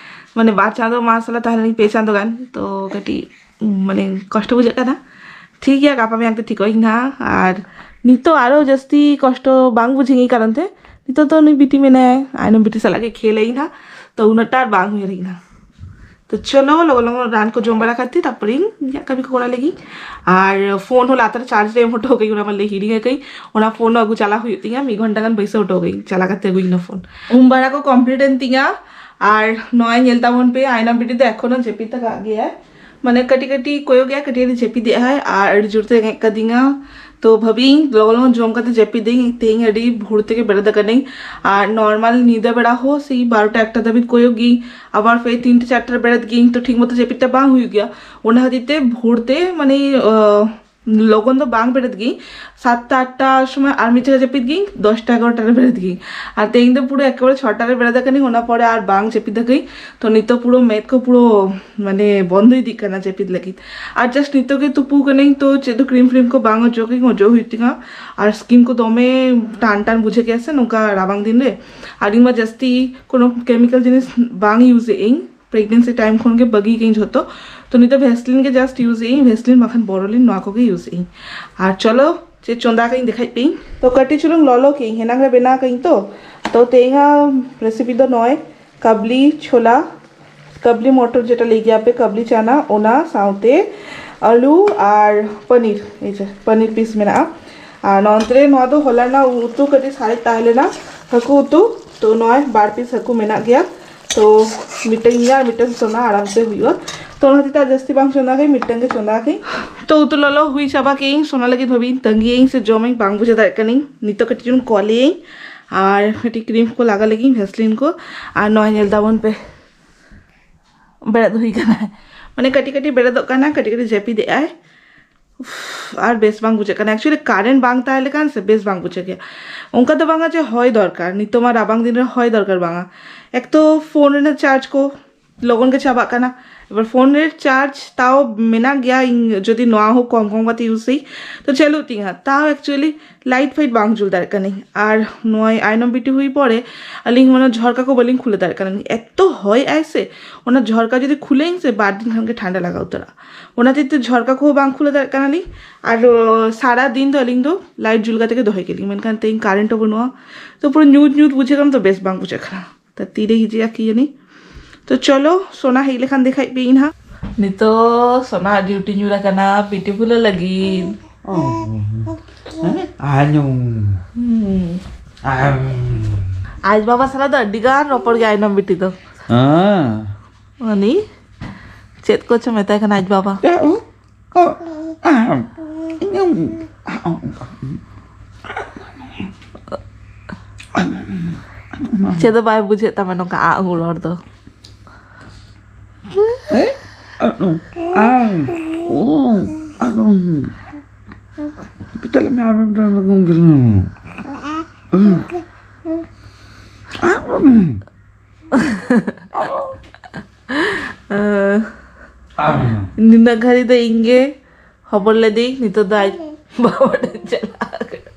ᱢᱟᱱᱮ ᱵᱟᱨ ᱪᱟᱸᱫᱳ ᱢᱟ ᱥᱟᱞᱟ ᱛᱟᱦᱮᱸ ᱞᱮᱱᱟᱹᱧ ᱯᱮ ᱪᱟᱸᱫᱳ ᱜᱟᱱ, ᱛᱚ ᱠᱟᱹᱴᱤᱡ ᱩᱸ, ᱢᱟᱱᱮ ᱠᱚᱥᱴᱚ ᱵᱩᱡᱷᱟᱹᱜ ᱠᱟᱱᱟ᱾ ᱴᱷᱤᱠ ᱜᱮᱭᱟ, ᱜᱟᱯᱟ ᱢᱮᱭᱟᱝ ᱛᱮ ᱴᱷᱤᱠᱚᱜ ᱟᱹᱧ ᱱᱟᱦᱟᱜ᱾ ᱟᱨ ᱱᱤᱛᱚᱜ ᱟᱨᱚ ᱡᱟᱹᱥᱛᱤ ᱠᱚᱥᱴᱚ ᱵᱟᱝ ᱵᱩᱡᱷᱟᱹᱜ ᱠᱟᱱ ᱠᱟᱨᱚᱱ ᱛᱮ ᱱᱤᱛᱚᱜ ᱫᱚ ᱩᱱᱤ ᱵᱤᱴᱤ ᱢᱮᱱᱟᱭᱟ, ᱟᱭᱱᱚᱢ ᱵᱤᱴᱤ ᱥᱟᱞᱟᱜ ᱜᱮ ᱠᱷᱮᱞ ᱟᱹᱧ ᱱᱟᱦᱟᱜ, ᱛᱚ ᱩᱱᱟᱹᱜ ᱴᱟ ᱟᱨ ᱵᱟᱝ ᱦᱩᱭ ᱟᱹᱧ ᱱᱟᱦᱟᱜ᱾ ᱛᱚ ᱪᱚᱞᱚ ᱞᱚᱜᱚᱱ ᱞᱚᱜᱚᱱ ᱨᱟᱱ ᱠᱚ ᱡᱚᱢ ᱵᱟᱲᱟ ᱠᱟᱛᱮ ᱛᱟᱨᱯᱚᱨᱮ ᱤᱧ ᱤᱧᱟᱹᱜ ᱠᱟᱹᱢᱤ ᱠᱚ ᱠᱚᱨᱟᱣ ᱞᱟᱹᱜᱤᱫ᱾ ᱟᱨ ᱯᱷᱳᱱ ᱦᱚᱸ ᱞᱟᱛᱟᱨ ᱪᱟᱨᱡᱽ ᱨᱮ ᱮᱢ ᱦᱚᱴᱚ ᱠᱟᱹᱧ, ᱚᱱᱟ ᱢᱟ ᱞᱟᱹᱭ ᱦᱤᱲᱤᱧ ᱟᱠᱟᱹᱧ᱾ ᱚᱱᱟ ᱯᱷᱳᱱ ᱦᱚᱸ ᱟᱹᱜᱩ ᱪᱟᱞᱟᱣ ᱦᱩᱭᱩᱜ ᱛᱤᱧᱟ, ᱢᱤᱫ ᱜᱷᱚᱱᱴᱟ ᱜᱟᱱ ᱵᱟᱹᱭᱥᱟᱹᱣ ᱦᱚᱴᱚ ᱠᱟᱹᱧ, ᱪᱟᱞᱟᱣ ᱠᱟᱛᱮ ᱟᱹᱜᱩᱭ ᱚᱱᱟ ᱯᱷᱳᱱ᱾ ᱩᱢ ᱵᱟᱲᱟ ᱠᱚ ᱠᱚᱢᱯᱞᱤᱴ ᱮᱱ ᱛᱤᱧᱟ᱾ ᱟᱨ ᱱᱚᱜᱼᱚᱭ ᱧᱮᱞ ᱛᱟᱵᱚᱱ ᱯᱮ, ᱟᱭᱱᱟᱢ ᱵᱤᱴᱤ ᱫᱚ ᱮᱠᱷᱚᱱᱳ ᱡᱟᱹᱯᱤᱫ ᱟᱠᱟᱫ ᱜᱮᱭᱟᱭ, ᱢᱟᱱᱮ ᱠᱟᱹᱴᱤᱡ ᱠᱟᱹᱴᱤᱡ ᱠᱚᱭᱚᱜ ᱜᱮᱭᱟ, ᱠᱟᱹᱴᱤᱡ ᱠᱟᱹᱴᱤᱡ ᱡᱟᱹᱯᱤᱫ ᱮᱫ ᱟᱭ᱾ ᱟᱨ ᱟᱹᱰᱤ ᱡᱳᱨ ᱛᱮ ᱨᱮᱸᱜᱮᱡ ᱠᱟᱫᱤᱧᱟ, ᱛᱚ ᱵᱷᱟᱵᱤᱭᱟᱹᱧ ᱞᱚᱜᱚᱱ ᱞᱚᱜᱚᱱ ᱡᱚᱢ ᱠᱟᱛᱮ ᱡᱟᱹᱯᱤᱫᱟᱹᱧ᱾ ᱛᱮᱦᱮᱧ ᱟᱹᱰᱤ ᱵᱷᱳᱨ ᱛᱮᱜᱮ ᱵᱮᱨᱮᱫ ᱟᱠᱟᱱᱟᱹᱧ᱾ ᱟᱨ ᱱᱚᱨᱢᱟᱞ ᱧᱤᱫᱟᱹ ᱵᱮᱲᱟ ᱦᱚᱸ ᱥᱮᱭ ᱵᱟᱨᱚᱴᱟ ᱮᱠᱴᱟ ᱫᱷᱟᱹᱵᱤᱡ ᱠᱚᱭᱚᱜ ᱜᱤᱧ, ᱟᱵᱟᱨ ᱯᱷᱮᱨ ᱛᱤᱱᱴᱮ ᱪᱟᱨᱴᱟ ᱨᱮ ᱵᱮᱨᱮᱫ ᱜᱤᱧ, ᱛᱚ ᱴᱷᱤᱠ ᱢᱚᱛᱚ ᱡᱟᱹᱯᱤᱫ ᱴᱟ ᱵᱟᱝ ᱦᱩᱭᱩᱜ ᱜᱮᱭᱟ᱾ ᱚᱱᱟ ᱠᱷᱟᱹᱛᱤᱨ ᱛᱮ ᱵᱷᱳᱨ ᱛᱮ ᱢᱟᱱᱮ, ᱟᱸ, ᱞᱚᱜᱚᱱ ᱫᱚ ᱵᱟᱝ ᱵᱮᱨᱮᱫ ᱜᱤᱧ, ᱥᱟᱛᱴᱟ ᱟᱴᱴᱟ ᱥᱚᱢᱚᱭ ᱟᱨ ᱢᱤᱫ ᱡᱟᱭᱜᱟ ᱡᱟᱹᱯᱤᱫ ᱜᱤᱧ, ᱫᱚᱥᱴᱟ ᱮᱜᱟᱨᱚᱴᱟ ᱨᱮ ᱵᱮᱨᱮᱫ ᱜᱤᱧ᱾ ᱟᱨ ᱛᱮᱦᱮᱧ ᱫᱚ ᱯᱩᱨᱟᱹ ᱮᱠᱮᱵᱟᱨᱮ ᱪᱷᱚᱴᱟ ᱨᱮ ᱵᱮᱨᱮᱫ ᱟᱠᱟᱱᱟᱹᱧ, ᱚᱱᱟ ᱯᱚᱨᱮ ᱟᱨ ᱵᱟᱝ ᱡᱟᱹᱯᱤᱫ ᱟᱠᱟᱹᱧ᱾ ᱛᱚ ᱱᱤᱛᱚᱜ ᱯᱩᱨᱟᱹ ᱢᱮᱫ ᱠᱚ ᱯᱩᱨᱟᱹ ᱢᱟᱱᱮ ᱵᱚᱱᱫᱚ ᱤᱫᱤᱜ ᱠᱟᱱᱟ ᱡᱟᱹᱯᱤᱫ ᱞᱟᱹᱜᱤᱫ᱾ ᱟᱨ ᱡᱟᱥᱴ ᱱᱤᱛᱚᱜ ᱜᱮ ᱛᱩᱯᱩ ᱠᱟᱹᱱᱟᱹᱧ, ᱛᱚ ᱪᱮᱫ ᱫᱚ ᱠᱨᱤᱢ ᱯᱷᱨᱤᱢ ᱠᱚ ᱵᱟᱝ ᱚᱡᱚᱜ ᱜᱤᱧ, ᱚᱡᱚᱜ ᱦᱩᱭᱩᱜ ᱛᱤᱧᱟ᱾ ᱟᱨ ᱥᱠᱤᱱ ᱠᱚ ᱫᱚᱢᱮ ᱴᱟᱱ ᱴᱟᱱ ᱵᱩᱡᱷᱟᱹᱜ ᱜᱮᱭᱟ ᱥᱮ ᱱᱚᱝᱠᱟ ᱨᱟᱵᱟᱝ ᱫᱤᱱ ᱨᱮ᱾ ᱟᱨ ᱤᱧ ᱢᱟ ᱡᱟᱹᱥᱛᱤ ᱠᱳᱱᱳ ᱠᱮᱢᱤᱠᱮᱞ ᱡᱤᱱᱤᱥ ᱵᱟᱝ ᱤᱭᱩᱡᱽ ᱮᱫ ᱟᱹᱧ, ᱯᱨᱮᱜᱱᱮᱱᱥᱤ ᱴᱟᱭᱤᱢ ᱠᱷᱚᱱ ᱜᱮ ᱵᱟᱹᱜᱤ ᱠᱟᱹᱧ ᱡᱷᱚᱛᱚ᱾ ᱛᱚ ᱱᱤᱛᱚᱜ ᱵᱷᱮᱥᱞᱤᱱ ᱜᱮ ᱡᱟᱥᱴ ᱤᱭᱩᱡᱽ ᱮᱫ ᱟᱹᱧ, ᱵᱷᱮᱥᱞᱤᱱ ᱵᱟᱠᱷᱟᱱ ᱵᱚᱨᱚᱞᱤᱱ, ᱱᱚᱣᱟ ᱠᱚᱜᱮ ᱤᱭᱩᱡᱽ ᱮᱫ ᱟᱹᱧ᱾ ᱟᱨ ᱪᱚᱞᱚ ᱪᱮᱫ ᱪᱚᱸᱫᱟ ᱠᱟᱹᱧ ᱫᱮᱠᱷᱟᱡ ᱯᱮ᱾ ᱛᱚ ᱠᱟᱹᱴᱤᱡ ᱪᱩᱞᱩᱝ ᱞᱚᱞᱚ ᱠᱟᱹᱧ, ᱦᱮᱱᱟᱝ ᱨᱮ ᱵᱮᱱᱟᱣ ᱠᱟᱹᱧ᱾ ᱛᱚ ᱛᱚ ᱛᱮᱦᱮᱧᱟᱜ ᱨᱮᱥᱤᱯᱤ ᱫᱚ ᱱᱚᱜᱼᱚᱭ ᱠᱟᱵᱞᱤ ᱪᱷᱳᱞᱟ, ᱠᱟᱵᱞᱤ ᱢᱚᱴᱚᱨ ᱡᱮᱴᱟ ᱞᱟᱹᱭ ᱜᱮᱭᱟ ᱯᱮ, ᱠᱟᱵᱞᱤ ᱪᱟᱱᱟ, ᱚᱱᱟ ᱥᱟᱶᱛᱮ ᱟᱹᱞᱩ ᱟᱨ ᱯᱟᱱᱤᱨ, ᱮᱭ ᱡᱮ ᱯᱟᱱᱤᱨ ᱯᱤᱥ ᱢᱮᱱᱟᱜᱼᱟ᱾ ᱟᱨ ᱱᱚᱱᱛᱮ ᱨᱮ ᱱᱚᱣᱟ ᱫᱚ ᱦᱚᱞᱟ ᱨᱮᱱᱟᱜ ᱩᱛᱩ ᱠᱟᱹᱴᱤᱡ ᱥᱟᱨᱮᱡ ᱛᱟᱦᱮᱸ ᱞᱮᱱᱟ, ᱦᱟᱹᱠᱩ ᱩᱛᱩ᱾ ᱛᱚ ᱱᱚᱜᱼᱚᱭ ᱵᱟᱨ ᱯᱤᱥ ᱦᱟᱹᱠᱩ ᱢᱮᱱᱟᱜ ᱜᱮᱭᱟ᱾ ᱛᱚ ᱢᱤᱫᱴᱟᱝ ᱤᱧ ᱟᱨ ᱢᱤᱫᱴᱟᱝ ᱥᱳᱱᱟ ᱟᱨᱟᱢ ᱛᱮ ᱦᱩᱭᱩᱜᱼᱟ᱾ ᱛᱚ ᱚᱱᱟ ᱦᱚᱛᱮᱡ ᱛᱮ ᱟᱨ ᱡᱟᱹᱥᱛᱤ ᱵᱟᱝ ᱪᱚᱸᱫᱟ ᱠᱟᱹᱧ, ᱢᱤᱫᱴᱟᱝ ᱜᱮ ᱪᱚᱸᱫᱟ ᱠᱟᱹᱧ᱾ ᱛᱚ ᱩᱛᱩ ᱞᱚᱞᱚ ᱦᱩᱭ ᱪᱟᱵᱟ ᱠᱮᱜ ᱟᱹᱧ, ᱥᱳᱱᱟ ᱞᱟᱹᱜᱤᱫ ᱵᱷᱟᱵᱤᱧ ᱛᱟᱺᱜᱤᱭᱟᱹᱧ ᱥᱮ ᱡᱚᱢᱟᱹᱧ, ᱵᱟᱝ ᱵᱩᱡᱷᱟᱹᱣ ᱫᱟᱲᱮᱭᱟᱜ ᱠᱟᱹᱱᱟᱹᱧ᱾ ᱱᱤᱛᱚᱜ ᱠᱟᱹᱴᱤᱡ ᱪᱩᱞᱩᱝ ᱠᱚᱞᱤᱭᱟᱹᱧ ᱟᱨ ᱠᱟᱹᱴᱤᱡ ᱠᱨᱤᱢ ᱠᱚ ᱞᱟᱜᱟᱣ ᱞᱮᱜᱤᱧ, ᱵᱷᱮᱥᱞᱤᱱ ᱠᱚ᱾ ᱟᱨ ᱱᱚᱜᱼᱚᱭ ᱧᱮᱞ ᱫᱟᱵᱚᱱ ᱯᱮ, ᱵᱮᱨᱮᱫ ᱦᱩᱭ ᱠᱟᱱᱟ᱾ ᱢᱟᱱᱮ ᱠᱟᱹᱴᱤᱡ ᱠᱟᱹᱴᱤᱡ ᱵᱮᱨᱮᱫᱚᱜ ᱠᱟᱱᱟ, ᱠᱟᱹᱴᱤᱡ ᱠᱟᱹᱴᱤᱡ ᱡᱟᱹᱯᱤᱫᱮᱜ ᱟᱭ᱾ ᱩᱯᱷ, ᱟᱨ ᱵᱮᱥ ᱵᱟᱝ ᱵᱩᱡᱷᱟᱹᱜ ᱠᱟᱱᱟ᱾ Actually current ᱵᱟᱝ ᱛᱟᱦᱮᱸ ᱞᱮᱠᱷᱟᱱ ᱥᱮ ᱵᱮᱥ ᱵᱟᱝ ᱵᱩᱡᱷᱟᱹᱜ ᱜᱮᱭᱟ᱾ ᱚᱱᱠᱟ ᱫᱚ ᱵᱟᱝᱟ ᱡᱮ ᱦᱚᱭ ᱫᱚᱨᱠᱟᱨ, ᱱᱤᱛᱚᱜ ᱢᱟ ᱨᱟᱵᱟᱝ ᱫᱤᱱ ᱨᱮ ᱦᱚᱭ ᱫᱚᱨᱠᱟᱨ ᱵᱟᱝᱟ᱾ ᱮᱠ ᱛᱚ ᱯᱷᱳᱱ ᱨᱮᱱᱟᱜ ᱪᱟᱨᱡᱽ ᱠᱚ ᱞᱚᱜᱚᱱ ᱜᱮ ᱪᱟᱵᱟᱜ ᱠᱟᱱᱟ᱾ ᱮᱵᱟᱨ ᱯᱷᱳᱱ ᱨᱮ ᱪᱟᱨᱡᱽ ᱛᱟᱣ ᱢᱮᱱᱟᱜ ᱜᱮᱭᱟ, ᱤᱧ ᱡᱩᱫᱤ ᱱᱚᱣᱟ ᱦᱚᱸ ᱠᱚᱢ ᱠᱚᱢ ᱠᱟᱛᱮ ᱤᱭᱩᱡᱽ ᱛᱟᱹᱧ, ᱛᱚ ᱪᱟᱹᱞᱩᱜ ᱛᱤᱧᱟ, ᱛᱟᱣ actually ᱞᱟᱭᱤᱴ ᱯᱷᱟᱭᱤᱴ ᱵᱟᱝ ᱡᱩᱞ ᱫᱟᱲᱮᱭᱟᱜ ᱠᱟᱹᱱᱟᱹᱧ᱾ ᱟᱨ ᱱᱚᱜᱼᱚᱭ ᱟᱭᱱᱚᱢ ᱵᱤᱴᱤ ᱦᱩᱭ ᱯᱚᱨᱮ ᱟᱹᱞᱤᱧ ᱢᱟᱱᱮ ᱡᱷᱚᱨᱠᱟ ᱠᱚ ᱵᱟᱹᱞᱤᱧ ᱠᱷᱩᱞᱟᱹ ᱫᱟᱲᱮᱭᱟᱜ ᱠᱟᱱᱟ᱾ ᱮᱛᱚ ᱦᱚᱭ ᱟᱭ ᱥᱮ, ᱚᱱᱟ ᱡᱷᱚᱨᱠᱟ ᱡᱩᱫᱤ ᱠᱷᱩᱞᱟᱹᱭᱟᱹᱧ ᱥᱮ, ᱵᱟᱨ ᱫᱤᱱ ᱠᱷᱟᱱ ᱜᱮ ᱴᱷᱟᱱᱰᱟ ᱞᱟᱜᱟᱣ ᱩᱛᱟᱹᱨᱚᱜᱼᱟ᱾ ᱚᱱᱟ ᱦᱚᱛᱮᱡ ᱛᱮ ᱡᱷᱚᱨᱠᱟ ᱠᱚᱦᱚᱸ ᱵᱟᱝ ᱠᱷᱩᱞᱟᱹ ᱫᱟᱲᱮᱭᱟᱜ ᱠᱟᱱᱟᱞᱤᱧ᱾ ᱟᱨ ᱚ, ᱥᱟᱨᱟ ᱫᱤᱱ ᱫᱚ ᱟᱹᱞᱤᱧ ᱫᱚ ᱞᱟᱭᱤᱴ ᱡᱩᱞ ᱠᱟᱛᱮ ᱜᱮ ᱫᱚᱦᱚᱭ ᱠᱮᱫ ᱞᱤᱧ, ᱢᱮᱱᱠᱷᱟᱱ ᱛᱮᱦᱮᱧ ᱠᱟᱨᱮᱱᱴ ᱦᱚᱸ ᱵᱟᱹᱱᱩᱜᱼᱟ᱾ ᱛᱚ ᱯᱩᱨᱟᱹ ᱧᱩᱛ ᱧᱩᱛ ᱵᱩᱡᱷᱟᱹᱜ ᱠᱟᱱᱟ, ᱛᱚ ᱵᱮᱥ ᱵᱟᱝ ᱵᱩᱡᱷᱟᱹᱜ ᱠᱟᱱᱟ᱾ ᱛᱚ ᱛᱤᱨᱮ ᱦᱤᱡᱩᱜᱼᱟ ᱠᱤ ᱡᱟᱹᱱᱤ᱾ ᱛᱚ ᱪᱚᱞᱚ, ᱥᱳᱱᱟ ᱦᱮᱡ ᱞᱮᱠᱷᱟᱱ ᱫᱮᱠᱷᱟᱡ ᱯᱮ ᱤᱧ ᱦᱟᱸᱜ᱾ ᱱᱤᱛᱚᱜ ᱥᱳᱱᱟ ᱰᱤᱭᱩᱴᱤ ᱧᱩᱨ ᱟᱠᱟᱱᱟ ᱵᱤᱴᱤ ᱵᱷᱩᱞᱟᱹ ᱞᱟᱹᱜᱤᱫ᱾ ᱟᱭᱱᱚᱢ᱾ ᱦᱩᱸ᱾ ᱟᱢ᱾ ᱟᱡ ᱵᱟᱵᱟ ᱥᱟᱞᱟᱜ ᱫᱚ ᱟᱹᱰᱤ ᱜᱟᱱ ᱨᱚᱯᱚᱲ ᱜᱮ ᱟᱭᱱᱚᱢ ᱵᱤᱴᱤ ᱫᱚ᱾ ᱦᱮᱸ᱾ ᱩᱱᱤ ᱪᱮᱫ ᱠᱚᱪᱚ ᱢᱮᱛᱟᱭ ᱠᱟᱱᱟ ᱟᱡ ᱵᱟᱵᱟ᱾ ᱪᱮᱫ? ᱚ, ᱟᱢ᱾ ᱪᱮᱫ ᱦᱚᱸ ᱵᱟᱭ ᱵᱩᱡᱷᱟᱹᱜ ᱛᱟᱢᱟ ᱱᱚᱝᱠᱟ ᱟᱜ ᱦᱩᱲ ᱦᱚᱲ ᱫᱚ᱾ ᱦᱮᱸ? ᱟᱢ᱾ ᱚ, ᱟᱢ᱾ ᱯᱤᱴᱟᱞᱮ ᱢᱮ, ᱟᱢ᱾ ᱟᱢ᱾ ᱱᱤᱱᱟᱹᱜ ᱜᱷᱟᱹᱲᱤ ᱫᱚ ᱤᱧ ᱜᱮ ᱦᱚᱵᱚᱨ ᱞᱮᱫᱮᱧ, ᱱᱤᱛᱚᱜ ᱫᱚ ᱟᱡ ᱵᱟᱵᱟ ᱴᱷᱮᱱ ᱪᱟᱞᱟᱣ ᱟᱠᱟᱱᱟ᱾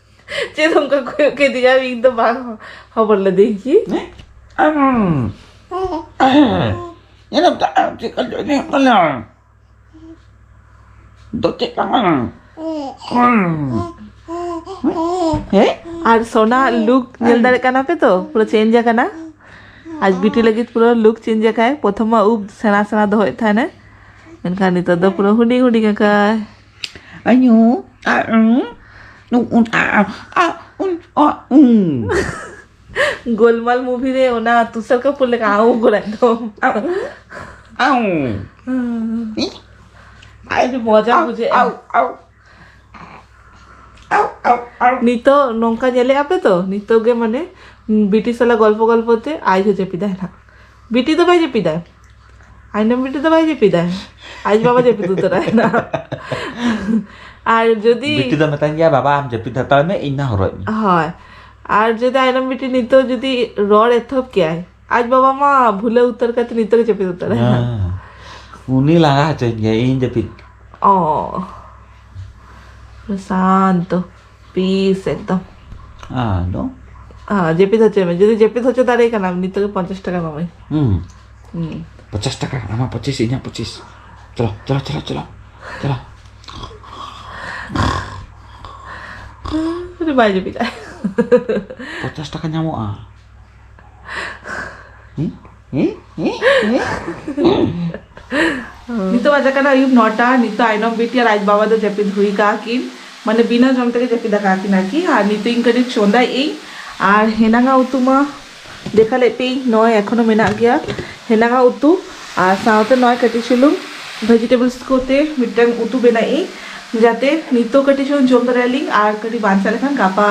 ᱪᱮᱫ ᱚᱱᱠᱟ ᱠᱚᱭᱚᱜ ᱠᱮᱫᱮᱭᱟ, ᱤᱧ ᱫᱚ ᱵᱟᱝ ᱦᱚᱵᱚᱨ ᱞᱮᱫᱮᱧ ᱠᱤ? ᱦᱮᱸ? ᱟᱢ᱾ ᱧᱮᱞᱮᱢ ᱛᱚ, ᱟᱢ ᱪᱮᱫ ᱠᱟ ᱪᱚ ᱧᱮᱞᱚᱜ ᱠᱟᱱᱟ᱾ ᱫᱚ ᱪᱮᱫ ᱠᱟᱱᱟ? ᱦᱮᱸ? ᱟᱨ ᱥᱳᱱᱟ ᱞᱩᱠ ᱧᱮᱞ ᱫᱟᱲᱮᱭᱟᱜ ᱠᱟᱱᱟ ᱯᱮ ᱛᱚ, ᱯᱩᱨᱟᱹ ᱪᱮᱧᱡᱽ ᱟᱠᱟᱱᱟ᱾ ᱟᱡ ᱵᱤᱴᱤ ᱞᱟᱹᱜᱤᱫ ᱯᱩᱨᱟᱹ ᱞᱩᱠ ᱪᱮᱧᱡᱽ ᱟᱠᱟᱭ᱾ ᱯᱨᱚᱛᱷᱚᱢ ᱢᱟ ᱩᱵ ᱥᱮᱬᱟ ᱥᱮᱬᱟ ᱫᱚᱦᱚᱭᱮᱫ ᱛᱟᱦᱮᱱᱟᱭ, ᱢᱮᱱᱠᱷᱟᱱ ᱱᱤᱛᱚᱜ ᱫᱚ ᱯᱩᱨᱟᱹ ᱦᱩᱰᱤᱧ ᱦᱩᱰᱤᱧ ᱟᱠᱟᱭ᱾ ᱟᱭᱳ, ᱟ, ᱩᱸ, ᱱᱩ, ᱩᱱ, ᱟ, ᱟ, ᱟ, ᱩᱱ, ᱟ, ᱩᱸ᱾ ᱜᱳᱞᱢᱟᱞ movie ᱨᱮ ᱚᱱᱟ ᱛᱩᱥᱟᱨ ᱠᱟᱯᱩᱨ ᱞᱮᱠᱟ ᱟᱸᱜ ᱠᱚ ᱮᱠᱫᱚᱢ᱾ ᱟᱣ᱾ ᱟᱹᱰᱤ ᱢᱚᱡᱟ ᱟᱣ, ᱵᱩᱡᱷᱟᱹᱜᱼᱟ᱾ ᱟᱣ, ᱟᱣ᱾ ᱟᱣ, ᱟᱣ, ᱟᱣ᱾ ᱱᱤᱛᱚᱜ ᱱᱚᱝᱠᱟ ᱧᱮᱞᱮᱫᱼᱟ ᱯᱮ ᱛᱚ, ᱱᱤᱛᱚᱜ ᱜᱮ ᱢᱟᱱᱮ ᱵᱤᱴᱤ ᱥᱟᱞᱟᱜ ᱜᱚᱞᱯᱚ ᱜᱚᱞᱯᱚ ᱛᱮ ᱟᱡ ᱦᱚᱸ ᱡᱟᱹᱯᱤᱫᱟᱭ ᱱᱟᱜ᱾ ᱵᱤᱴᱤ ᱫᱚ ᱵᱟᱭ ᱡᱟᱹᱯᱤᱫᱟᱭ, ᱟᱭᱱᱚᱢ ᱵᱤᱴᱤ ᱫᱚ ᱵᱟᱭ ᱡᱟᱹᱯᱤᱫᱟᱭ, ᱟᱡ ᱵᱟᱵᱟ ᱡᱟᱹᱯᱤᱫ ᱩᱛᱟᱹᱨᱟᱭ ᱱᱟᱜ᱾ ᱟᱨ ᱡᱩᱫᱤ ᱵᱤᱴᱤ ᱫᱚ ᱢᱮᱛᱟᱧ ᱜᱮᱭᱟ, "ᱵᱟᱵᱟ, ᱟᱢ ᱡᱟᱹᱯᱤᱫ ᱦᱟᱛᱟᱲ ᱢᱮ, ᱤᱧ ᱱᱟ ᱦᱚᱨᱚᱜ ᱤᱧ ᱢᱮ᱾" ᱦᱳᱭ, ᱟᱨ ᱡᱩᱫᱤ ᱟᱭᱱᱚᱢ ᱵᱤᱴᱤ ᱱᱤᱛᱚᱜ ᱡᱩᱫᱤ ᱨᱚᱲ ᱮᱛᱚᱦᱚᱵ ᱠᱮᱭᱟᱭ, ᱟᱡ ᱵᱟᱵᱟ ᱢᱟ ᱵᱷᱩᱞᱟᱹᱣ ᱩᱛᱟᱹᱨ ᱠᱟᱛᱮ ᱱᱤᱛᱚᱜ ᱜᱮ ᱡᱟᱹᱯᱤᱫ ᱩᱛᱟᱹᱨᱟᱭ ᱱᱟᱜ᱾ ᱦᱮᱸ᱾ ᱩᱱᱤ ᱞᱟᱸᱜᱟ ᱦᱚᱪᱚᱧ ᱜᱮᱭᱟ, ᱤᱧ ᱡᱟᱹᱯᱤᱫ᱾ ᱚ, ᱯᱩᱨᱟᱹ ᱥᱟᱱᱛᱚ, peace ᱮᱠᱫᱚᱢ᱾ ᱟᱫᱚ? ᱦᱮᱸ, ᱡᱟᱹᱯᱤᱫ ᱦᱚᱪᱚᱭ ᱢᱮ᱾ ᱡᱩᱫᱤ ᱡᱟᱹᱯᱤᱫ ᱦᱚᱪᱚ ᱫᱟᱲᱮᱭᱟᱭ ᱠᱟᱱᱟᱢ, ᱱᱤᱛᱚᱜ ᱜᱮ ᱯᱚᱧᱪᱟᱥ ᱴᱟᱠᱟ ᱮᱢᱟᱢᱟᱹᱧ᱾ ᱦᱩᱸ᱾ ᱦᱩᱸ᱾ ᱯᱚᱧᱪᱟᱥ ᱴᱟᱠᱟ, ᱟᱢᱟᱜ ᱯᱚᱸᱪᱤᱥ, ᱤᱧᱟᱹᱜ ᱯᱚᱸᱪᱤᱥ᱾ ᱪᱚᱞᱚ, ᱪᱚᱞᱚ, ᱪᱚᱞᱚ, ᱪᱚᱞᱚ, ᱪᱚᱞᱚ᱾ ᱩᱱᱤ ᱵᱟᱭ ᱡᱟᱹᱯᱤᱫᱟ᱾ ᱯᱚᱧᱪᱟᱥ ᱴᱟᱠᱟ ᱧᱟᱢᱚᱜᱼᱟ᱾ ᱦᱮᱸ? ᱦᱮᱸ? ᱦᱮᱸ? ᱦᱮᱸ? ᱱᱤᱛᱚᱜ ᱵᱟᱡᱟᱜ ᱠᱟᱱᱟ ᱟᱹᱭᱩᱵ ᱱᱚᱴᱟ᱾ ᱱᱤᱛᱚᱜ ᱟᱭᱱᱚᱢ ᱵᱤᱴᱤ ᱟᱨ ᱟᱡ ᱵᱟᱵᱟ ᱫᱚ ᱡᱟᱹᱯᱤᱫ ᱦᱩᱭ ᱠᱟᱜᱼᱟ ᱠᱤᱱ, ᱢᱟᱱᱮ ᱵᱤᱱᱟᱹ ᱡᱚᱢ ᱛᱮᱜᱮ ᱡᱟᱹᱯᱤᱫ ᱟᱠᱟᱫ ᱠᱤᱱ ᱟᱨᱠᱤ᱾ ᱟᱨ ᱱᱤᱛᱚᱜ ᱤᱧ ᱠᱟᱹᱴᱤᱡ ᱪᱚᱸᱫᱟᱭᱮᱫ ᱟᱹᱧ, ᱟᱨ ᱦᱮᱱᱟᱝᱟ ᱩᱛᱩ ᱢᱟ ᱫᱮᱠᱷᱟ ᱞᱮᱫ ᱯᱮ, ᱱᱚᱜᱼᱚᱭ ᱮᱠᱷᱚᱱᱳ ᱢᱮᱱᱟᱜ ᱜᱮᱭᱟ ᱦᱮᱱᱟᱝᱟ ᱩᱛᱩ, ᱟᱨ ᱥᱟᱶᱛᱮ ᱱᱚᱜᱼᱚᱭ ᱠᱟᱹᱴᱤᱡ ᱪᱩᱞᱩᱝ vegetables ᱠᱚᱛᱮ ᱢᱤᱫᱴᱟᱝ ᱩᱛᱩ ᱵᱮᱱᱟᱣᱮᱫ ᱟᱹᱧ, ᱡᱟᱛᱮ ᱱᱤᱛᱚᱜ ᱠᱟᱹᱴᱤᱡ ᱪᱩᱞᱩᱝ ᱡᱚᱢ ᱫᱟᱲᱮᱭᱟᱜ ᱞᱤᱧ ᱟᱨ ᱠᱟᱹᱴᱤᱡ ᱵᱟᱧᱪᱟᱣ ᱞᱮᱠᱷᱟᱱ ᱜᱟᱯᱟ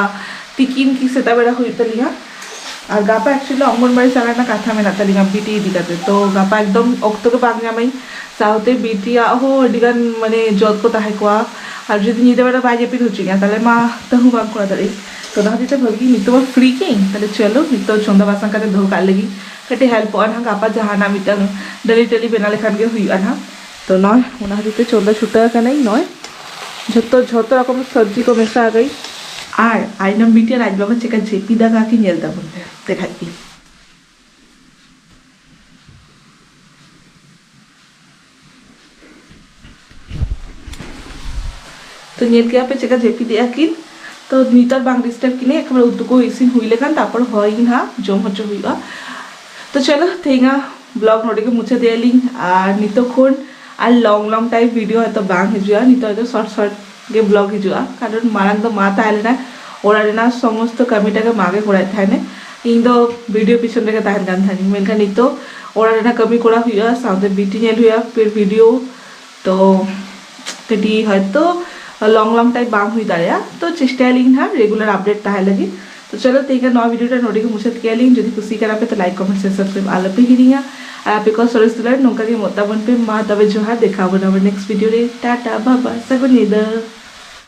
ᱛᱤᱠᱤᱱ ᱠᱤ ᱥᱮᱛᱟᱜ ᱵᱮᱲᱟ ᱦᱩᱭᱩᱜ ᱛᱟᱹᱞᱤᱧᱟ᱾ ᱟᱨ ᱜᱟᱯᱟ actually ᱚᱝᱜᱚᱱᱵᱟᱲᱤ ᱪᱟᱞᱟᱜ ᱨᱮᱱᱟᱜ ᱠᱟᱛᱷᱟ ᱢᱮᱱᱟᱜ ᱛᱟᱹᱞᱤᱧᱟ ᱵᱤᱴᱤ ᱤᱫᱤ ᱠᱟᱛᱮ, ᱛᱚ ᱜᱟᱯᱟ ᱮᱠᱫᱚᱢ ᱚᱠᱛᱚ ᱜᱮ ᱵᱟᱝ ᱧᱟᱢᱟᱹᱧ, ᱥᱟᱶᱛᱮ ᱵᱤᱴᱤᱭᱟᱜ ᱦᱚᱸ ᱟᱹᱰᱤ ᱜᱟᱱ ᱢᱟᱱᱮ ᱡᱚᱛ ᱠᱚ ᱛᱟᱦᱮᱸ ᱠᱚᱜᱼᱟ, ᱟᱨ ᱡᱩᱫᱤ ᱧᱤᱫᱟᱹ ᱵᱮᱲᱟ ᱵᱟᱭ ᱡᱟᱹᱯᱤᱫ ᱦᱚᱪᱚᱧᱟ ᱛᱟᱦᱞᱮ ᱢᱟ ᱛᱟᱹᱦᱩ ᱵᱟᱝ ᱠᱚᱨᱟᱣ ᱫᱟᱲᱮᱭᱟᱜᱼᱟᱹᱧ᱾ ᱛᱚ ᱚᱱᱟ ᱦᱚᱛᱮᱡ ᱛᱮ ᱵᱷᱟᱹᱜᱤ ᱱᱤᱛᱚᱜ ᱢᱟ free ᱜᱮᱭᱟᱹᱧ, ᱛᱟᱦᱞᱮ ᱪᱚᱞᱚ ᱱᱤᱛᱚᱜ ᱪᱚᱸᱫᱟ ᱵᱟᱥᱟᱝ ᱠᱟᱛᱮ ᱫᱚᱦᱚ ᱠᱟᱜ ᱞᱟᱹᱜᱤᱫ ᱠᱟᱹᱴᱤᱡ help ᱚᱜᱼᱟ ᱱᱟᱦᱟᱜ, ᱜᱟᱯᱟ ᱡᱟᱦᱟᱱᱟᱜ ᱢᱤᱫᱴᱟᱝ ᱰᱟᱹᱞᱤ ᱴᱟᱹᱞᱤ ᱵᱮᱱᱟᱣ ᱞᱮᱠᱷᱟᱱ ᱜᱮ ᱦᱩᱭᱩᱜᱼᱟ ᱱᱟᱦᱟᱜ᱾ ᱛᱚ ᱱᱚᱜᱼᱚᱭ ᱚᱱᱟ ᱦᱚᱛᱮᱡ ᱛᱮ ᱪᱚᱸᱫᱟ ᱪᱷᱩᱴᱟᱹᱣ ᱟᱠᱟᱱᱟᱹᱧ, ᱱᱚᱜᱼᱚᱭ ᱡᱷᱚᱛᱚ, ᱡᱷᱚᱛᱚ ᱨᱚᱠᱚᱢ ᱥᱚᱵᱽᱡᱤ ᱠᱚ ᱢᱮᱥᱟ ᱟᱠᱟᱫᱟᱹᱧ᱾ ᱟᱨ ᱟᱭᱱᱚᱢ ᱵᱤᱴᱤ ᱟᱨ ᱟᱡ ᱵᱟᱵᱟ ᱪᱮᱠᱟ ᱡᱟᱹᱯᱤᱫ ᱟᱠᱟᱫ ᱠᱤᱱ ᱧᱮᱞ ᱛᱟᱵᱚᱱ ᱯᱮ, ᱫᱮᱠᱷᱟᱭᱮᱫ ᱯᱮ᱾ ᱛᱚ ᱧᱮᱞ ᱠᱮᱜᱼᱟ ᱯᱮ ᱪᱮᱠᱟ ᱡᱟᱹᱯᱤᱫᱮᱜᱼᱟ ᱠᱤᱱ᱾ ᱛᱚ ᱱᱤᱛ ᱟᱨ ᱵᱟᱝ disturb ᱠᱤᱱᱟᱹᱧ, ᱮᱠᱮᱵᱟᱨᱮ ᱩᱛᱩ ᱠᱚ ᱤᱥᱤᱱ ᱦᱩᱭ ᱞᱮᱠᱷᱟᱱ ᱛᱟᱨᱯᱚᱨ ᱦᱚᱦᱚᱭᱤᱧ ᱦᱟᱸᱜ, ᱡᱚᱢ ᱦᱚᱪᱚ ᱦᱩᱭᱩᱜᱼᱟ᱾ ᱛᱚ ᱪᱚᱞᱚ ᱛᱮᱦᱮᱧᱟᱜ vlog ᱱᱚᱰᱮ ᱜᱮ ᱢᱩᱪᱟᱹᱫᱮᱜᱼᱟ ᱞᱤᱧ᱾ ᱟᱨ ᱱᱤᱛᱚᱜ ᱠᱷᱚᱱ ᱟᱨ long long time video ᱦᱚᱭᱛᱳ ᱵᱟᱝ ᱦᱤᱡᱩᱜᱼᱟ, ᱱᱤᱛᱚᱜ ᱦᱚᱭᱛᱳ short short ᱜᱮ vlog ᱦᱤᱡᱩᱜᱼᱟ, ᱠᱟᱨᱚᱱ ᱢᱟᱲᱟᱝ ᱫᱚ ᱢᱟ ᱛᱟᱦᱮᱸ ᱞᱮᱱᱟᱭ, ᱚᱲᱟᱜ ᱨᱮᱱᱟᱜ ᱥᱚᱢᱚᱥᱛᱚ ᱠᱟᱹᱢᱤᱴᱟ ᱜᱮ ᱢᱟ ᱜᱮ ᱠᱚᱨᱟᱣᱮᱫ ᱛᱟᱦᱮᱱᱟᱭ᱾ ᱤᱧ ᱫᱚ ᱵᱷᱤᱰᱤᱭᱳ ᱯᱤᱪᱷᱚᱱ ᱨᱮᱜᱮ ᱛᱟᱦᱮᱱ ᱠᱟᱱ ᱛᱟᱦᱮᱱᱤᱧ, ᱢᱮᱱᱠᱷᱟᱱ ᱱᱤᱛᱚᱜ ᱚᱲᱟᱜ ᱨᱮᱱᱟᱜ ᱠᱟᱹᱢᱤ ᱠᱚᱨᱟᱣ ᱦᱩᱭᱩᱜᱼᱟ, ᱥᱟᱶᱛᱮ ᱵᱤᱴᱤ ᱧᱮᱞ ᱦᱩᱭᱩᱜᱼᱟ, ᱯᱷᱤᱨ ᱵᱷᱤᱰᱤᱭᱳ᱾ ᱛᱚ ᱠᱟᱹᱴᱤᱡ ᱦᱚᱭᱛᱳ ᱞᱚᱝ ᱞᱚᱝ ᱴᱟᱭᱤᱢ ᱵᱟᱝ ᱦᱩᱭ ᱫᱟᱲᱮᱭᱟᱜᱼᱟ, ᱛᱚ ᱪᱮᱥᱴᱟᱭᱟᱞᱤᱧ ᱦᱟᱸᱜ ᱨᱮᱜᱩᱞᱟᱨ ᱟᱯᱰᱮᱴ ᱛᱟᱦᱮᱸ ᱞᱟᱹᱜᱤᱫ᱾ ᱛᱚ ᱪᱚᱞᱚ, ᱛᱮᱦᱮᱧ ᱱᱚᱣᱟ ᱵᱷᱤᱰᱤᱭᱳ ᱴᱟ ᱱᱚᱰᱮ ᱜᱮ ᱢᱩᱪᱟᱹᱫ ᱠᱮᱭᱟᱞᱤᱧ᱾ ᱡᱩᱫᱤ ᱠᱩᱥᱤ ᱠᱟᱱᱟ ᱯᱮ, ᱛᱚ ᱞᱟᱭᱤᱠ, ᱠᱚᱢᱮᱱᱴ, ᱥᱮᱭᱟᱨ, ᱥᱟᱵᱥᱠᱨᱟᱭᱤᱵ ᱟᱞᱚᱯᱮ ᱦᱤᱲᱤᱧᱟ᱾ ᱟᱨ ᱟᱯᱮ ᱠᱚ ᱥᱚᱨᱮᱥ ᱫᱩᱞᱟᱹᱲ ᱱᱚᱝᱠᱟ ᱜᱮ ᱮᱢᱚᱜ ᱛᱟᱵᱚᱱ ᱯᱮ᱾ ᱢᱟ ᱛᱚᱵᱮ ᱡᱚᱦᱟᱨ, ᱫᱮᱠᱷᱟ ᱟᱵᱚᱱ ᱟᱵᱟᱨ ᱱᱮᱠᱥᱴ ᱵᱷᱤᱰᱤᱭᱳ ᱨᱮ᱾ ᱴᱟᱴᱟ, ᱵᱟᱵᱟ, ᱥᱟᱹᱜᱩᱱ ᱧᱤᱫᱟᱹ᱾